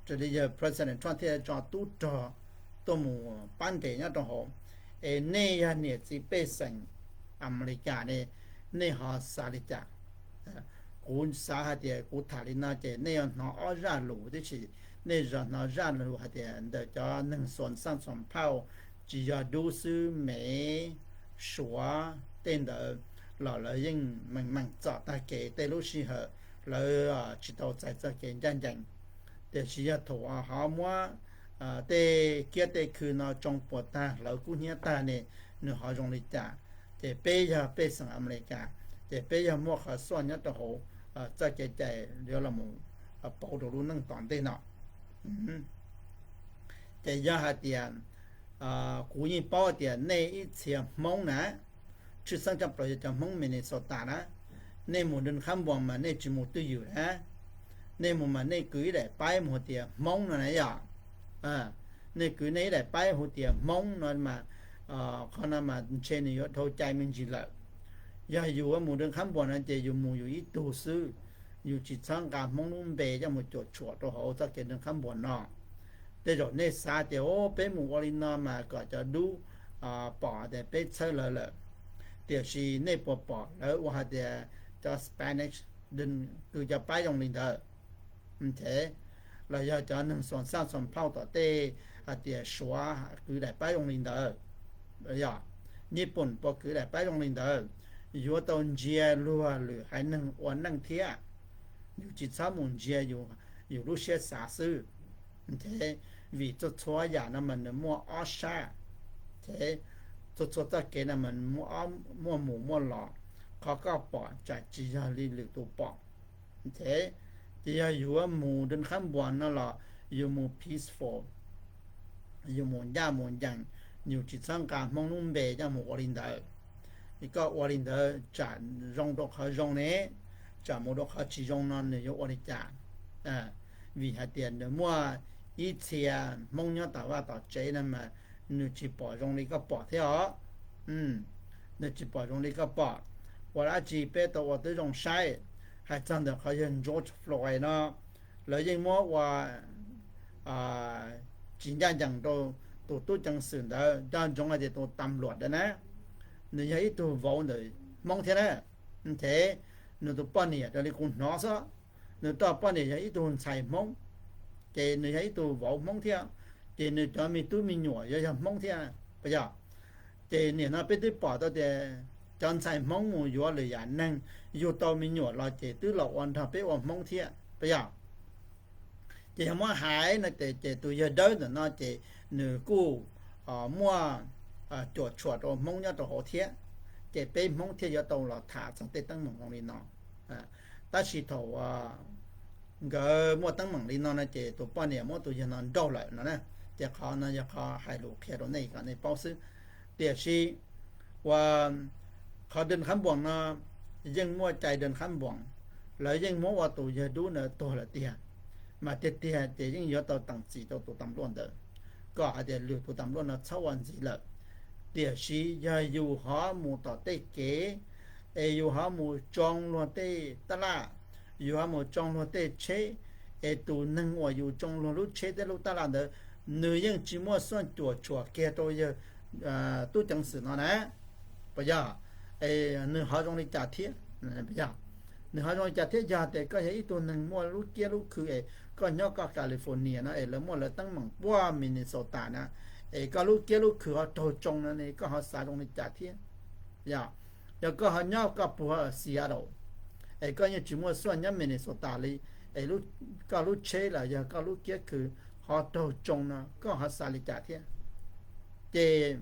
raws li yawg President Trump thiaj tso tub rog tuaj mus pab nres nyob rau hauv. Es nej yog niam txiv pej xeem Amelikas ne, nej ho xav li cas? Kuv xav hais tias kuv tham li no ces nej yuav hnov ob zaj lus tib si. Nej yuav hnov zaj lus hais tias ntawm cov neeg xuas xaj xuas phauj, tsis yog dub xwb, Mev, Suav tej ntawd los lawv yeej meem meem txom tag kev tej lub sij hawm lawv tsis tau txais txoj kev ncaj ncees. Tiam sis yog thaum ho muab tej kiab tej khw no tsoo puas tag, hlawv kub hnyiab tag ne, nws ho zoo li cas? Ces peb yog pej xeem Amelikas, ces peb yog muaj qhov xuaj nyob rau hauv txoj kev cai yuav los pauv rau lub neej tom ntej no. Ces yog hais tias kuv yeej paub tias nej ib txhia Hmoob na, tshwj xeeb tshaj plaws yog cov Hmoob Minnesota na, nej mus dwm khab npuas mas nej tsis mus twj ywm na, nej mus mas nej kwv ib daim paib mus hais tias Hmoob no na yom. Nej kwv nej ib daim paib hu tias Hmoob no mas, qhov no mas ntshe nws yuav dhau cai me ntsis lawm. Yog yus mus dwm khab npuas no ces yus mus yus ib tug xwb, yus tsis txhob nqa Hmoob lub npe coj mus cuam tshuam rau hauv txoj kev dwm khab npuas no. Tej zaum nej xav tias o peb mus ua li no mas kom cov dub pom tias peb txhawb lawv lawm. Tiam sis nej puas pom lawv ua hais tias cov Spanish kwv cov paib zoo li ntawd? Los yog cov neeg xuas xaj xuas phauj tom tej hais tias Suav kwv daim paib zoo li ntawd, Nyij Pooj puas kwv daim paib zoo li ntawd? Yuav tau ntsia luag lwm haiv neeg ua neej thiab. Yus tsis txhob mus ntsia yus lub siab xav xwb. Vim txhua txhua yam no mas nws muaj ob sab. Txhua txhua txoj kev no mas muaj mus muaj los. Qhov koj pom tsam tsis yog li lwm tus pom. Ces yog yuav mus dwm khab npuas no los yus mus peaceful, yus mus ncaj mus ncees, yus tsis txhob nqa Hmoob lub npe coj mus ua li ntawd. Koj ua li ntawd tsam zoo rau qhov zoo ne, tsam mus rau qhov tsis zoo no nws yuav ua li cas? Vim hais tias nws muaj ib txhia Hmoob nyob tom vaj tom tsev no mas nws tsis pom zoo li koj pom thiab os. Nws tsis pom zoo li koj pom. Ua dab tsi peb tau ua twb zoo saib. Hais txog ntawm qhov yawg George Floyd no, lawv yeej muab ua tsis ncaj ncees rau tus tub ceev xwm ntawd. Nco ntsoov hais tias tus tam luam ntawd na, nws yog ib tug vauv ntawm Hmoob thiab na. Ces nws tus poj niam raws li kuv hnov xwb, nws tus poj niam yog ib tug ntxhais Hmoob, ces nws yog ib tug vauv Hmoob thiab, ces nws cov me tub me nyuam yuav yog Hmoob thiab, puas yog? Ces nim no peb twb pom tau tias cov ntxhais Hmoob mus yuav lwm yam neeg, yug tau me nyuam los ces twb los ua nrog peb ua Hmoob thiab, puas yog? Ces yog muab hais no ces tus yawg dawb ntawm no ces nws kuj muaj cuam tshuam rau Hmoob nyob rau hauv thiab. Ces peb Hmoob thiaj yuav tau los tham txog tej teeb meem zoo li no. Tab sis thaum nkawd muaj teeb meem li no no ces tus poj niam muab tus yawg no nrauj lawm no na. Ces qhov no yog qhov hais lus qhia rau nej kom nej paub xwb. Tiam sis ua qhov dwm khab npuas no yeej muaj cai dwm khab npuas, lawv yeej muab ua tus yawg dub ntawd tuag lawm tiag. Mas tiag tiag ces yeej yuav tau teem txim rau tus tam luaj ntawd, kom hais tias lwm tus tam luaj no txhob ua ntxiv lawm. Tiam sis yog yus ho mus tom tej kev, es yus ho mus tsoo luag tej taj laj, yus ho mus tsoo luag tej tsheb, es tus neeg uas yus tsoo luag lub tsheb thiab lub taj laj ntawd, nws yeej tsis muaj xuaj cuam tshuam kiag rau yawg tub ceev xwm no na, puas yog? Nws ho zoo li cas thiab? Yog nws ho zoo li cas thiab? Yog tias koj yog ib tug neeg muaj lub kiab lub khw es koj nyob koj California no es lawv muaj lawv teeb meem puag Minnesota na, es koj lub kiab lub khw ho raug tsoo no ne, koj ho xav zoo li cas thiab? Yog, yog koj ho nyob koj puag Seattle, es koj yeej tsis muaj xuaj nyob Minnesota li, es koj lub tsheb los yog koj lub kiab khw ho raug tsoo no koj ho xav li cas thiab? Ces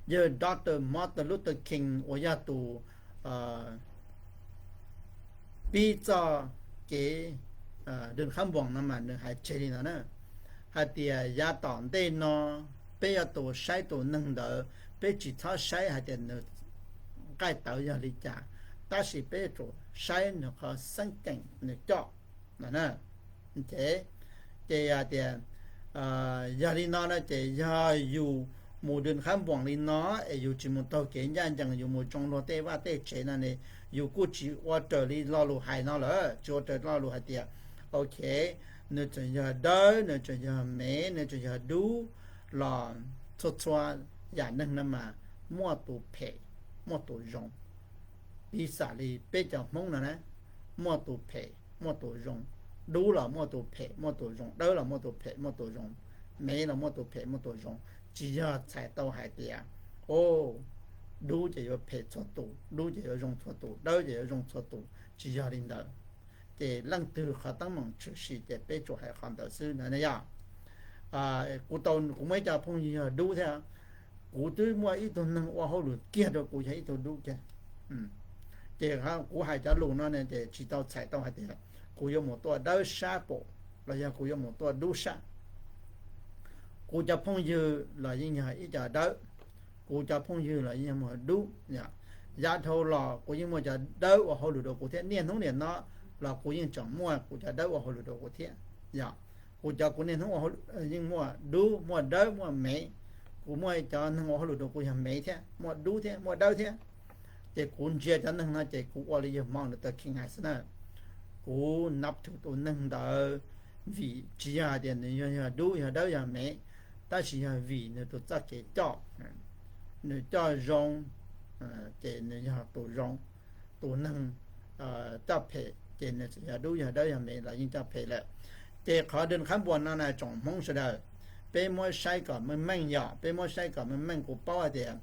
yawg Doctor Martin Luther King uas yog tus pib txoj kev dwm khab npuas no mas nws hais tseg li no na, hais tias yav tom ntej no peb yuav tus saib tus neeg ntawd, peb tsis txhob saib hais tias nws nqaij tawv yog li cas, tab sis peb yuav tsum saib nws qhov xeeb ceem nws coj no na. Ces, ces yog tias, yog li no na ces yog yus mus dwm qhab npuas li no es yus tsis mus taug kev ncaj ncees, yus mus tsoo luag tej vaj tej tsev no ne, yus kuj tsis ua raws li lo lus hais no lawm, tsis ua raws lo lus hais tias, ok, nws tseem yog dawb, nws tseem yog mev, nws tseem yog dub los txhua txhua yam neeg no mas muaj tus phem, muaj tus zoo. Piv xam li peb cov Hmoob no na, muaj tus phem muaj tus zoo, dub los muaj tus phem muaj tus zoo, dawb los muaj tus phem muaj tus zoo, mev los muaj tus phem muaj tus zoo. Tsis yog txhais tau hais tias, o, dub ces yuav phem txhua tus, dub ces yuav zoo txhua tus, dawb ces yuav zoo txhua tus, tsis yog li ntawd. Ces leej twg qhov teeb meem tshwm sim ces peb tsuas hais qhov ntawd xwb na yog. Kuv tau, kuv muaj ib co phooj ywg yog dub thiab, kuv twb muaj ib tug neeg ua hauj lwm kiag rau kuv yog ib tug dub kiag. Ces kuv hais cov lus no ne ces tsis tau txhais tau hais tias kuv yuav mus tuaj dawb sab pam los yog kuv yuav mus tuaj dub sab. Kuv cov phooj ywg los yeej yog ib co dawb, kuv cov phooj ywg los yeej yog muag dub. Yav dhau los kuv yeej muaj cov dawb ua hauj lwm rau kuv thiab, niaj hnub niam no los kuv yeej tseem muaj kuv cov dawb ua hauj lwm rau kuv thiab. Yog, kuv cov kuv niaj hnub ua hauj lwm yeej muaj dub, muaj dawb, muaj mev. Kuv muaj cov neeg ua hauj lwm rau kuv yog mev thiab, muaj dub thiab, muaj dawb thiab. Ces kuv ntsia cov neeg no ces kuv ua li yawg Mao ntawd tau kheev hais xwb na. Kuv nab thwm tus neeg ntawd vim tsis yog hais tias nws yog, yog dub, yog dawb, yog mev, tab sis yog vim nws tus txoj kev coj, nws coj zoo, ces nws yog tus zoo. Tus neeg coj phem ces nws txawm yog dub, yog dawb, yog mev los yeej coj phem lawm. Ces qhov dwm qhab npuas no na tsoom Hmoob sawv daws, peb muab saib kom meej meej yom, peb muab saib kom meej meej. Kuv paub hais tias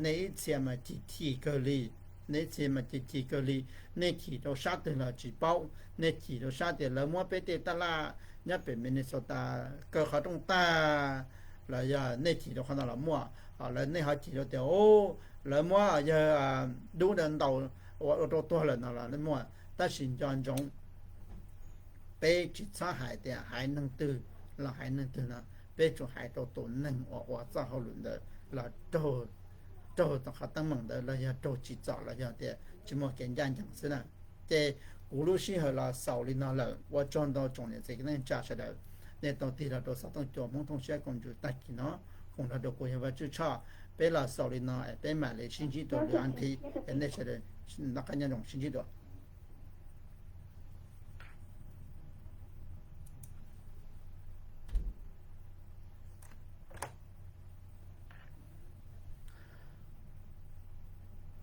nej ib txhia mas chim chim kawg li, nej ib txhia mas chim chim kawg li. Nej chim rau sab twg los tsis paub, nej chim rau sab tias lawv muab peb tej taj laj nyob pem Minnesota kaw qhov rooj tag, los yog nej chim rau qhov no los muaj, lawv, nej ho chim rau tias lawv muab yawg dub ntaus ua rau tuag lawm no los muaj. Tab sis nco ntsoov, peb tsis txhob hais tias haiv neeg twg los haiv neeg twg no, peb tsuas hais rau tus neeg uas ua txoj hauj lwm ntawd los raug, raug qhov teeb meem ntawd los yog raug tsim txom los yog tias tsis muaj kev ncaj ncees xwb na. Ces kuv lub sij hawm los xaus li no lawm, ua tsaug ntau tsoom niam txiv kwv tij neej tsa sawv daws, nej tau tig los rau xov tooj cua Hmoob Thooj Siab Koom Ntsws tag kis no, koom nrog rau kuv yawg Vaj Tswj Tshoj. Peb los xaus li no es peb mam li sib ntsib dua lwm as thiv, es nej sawv daws noj qab nyob zoo, sib ntsib dua.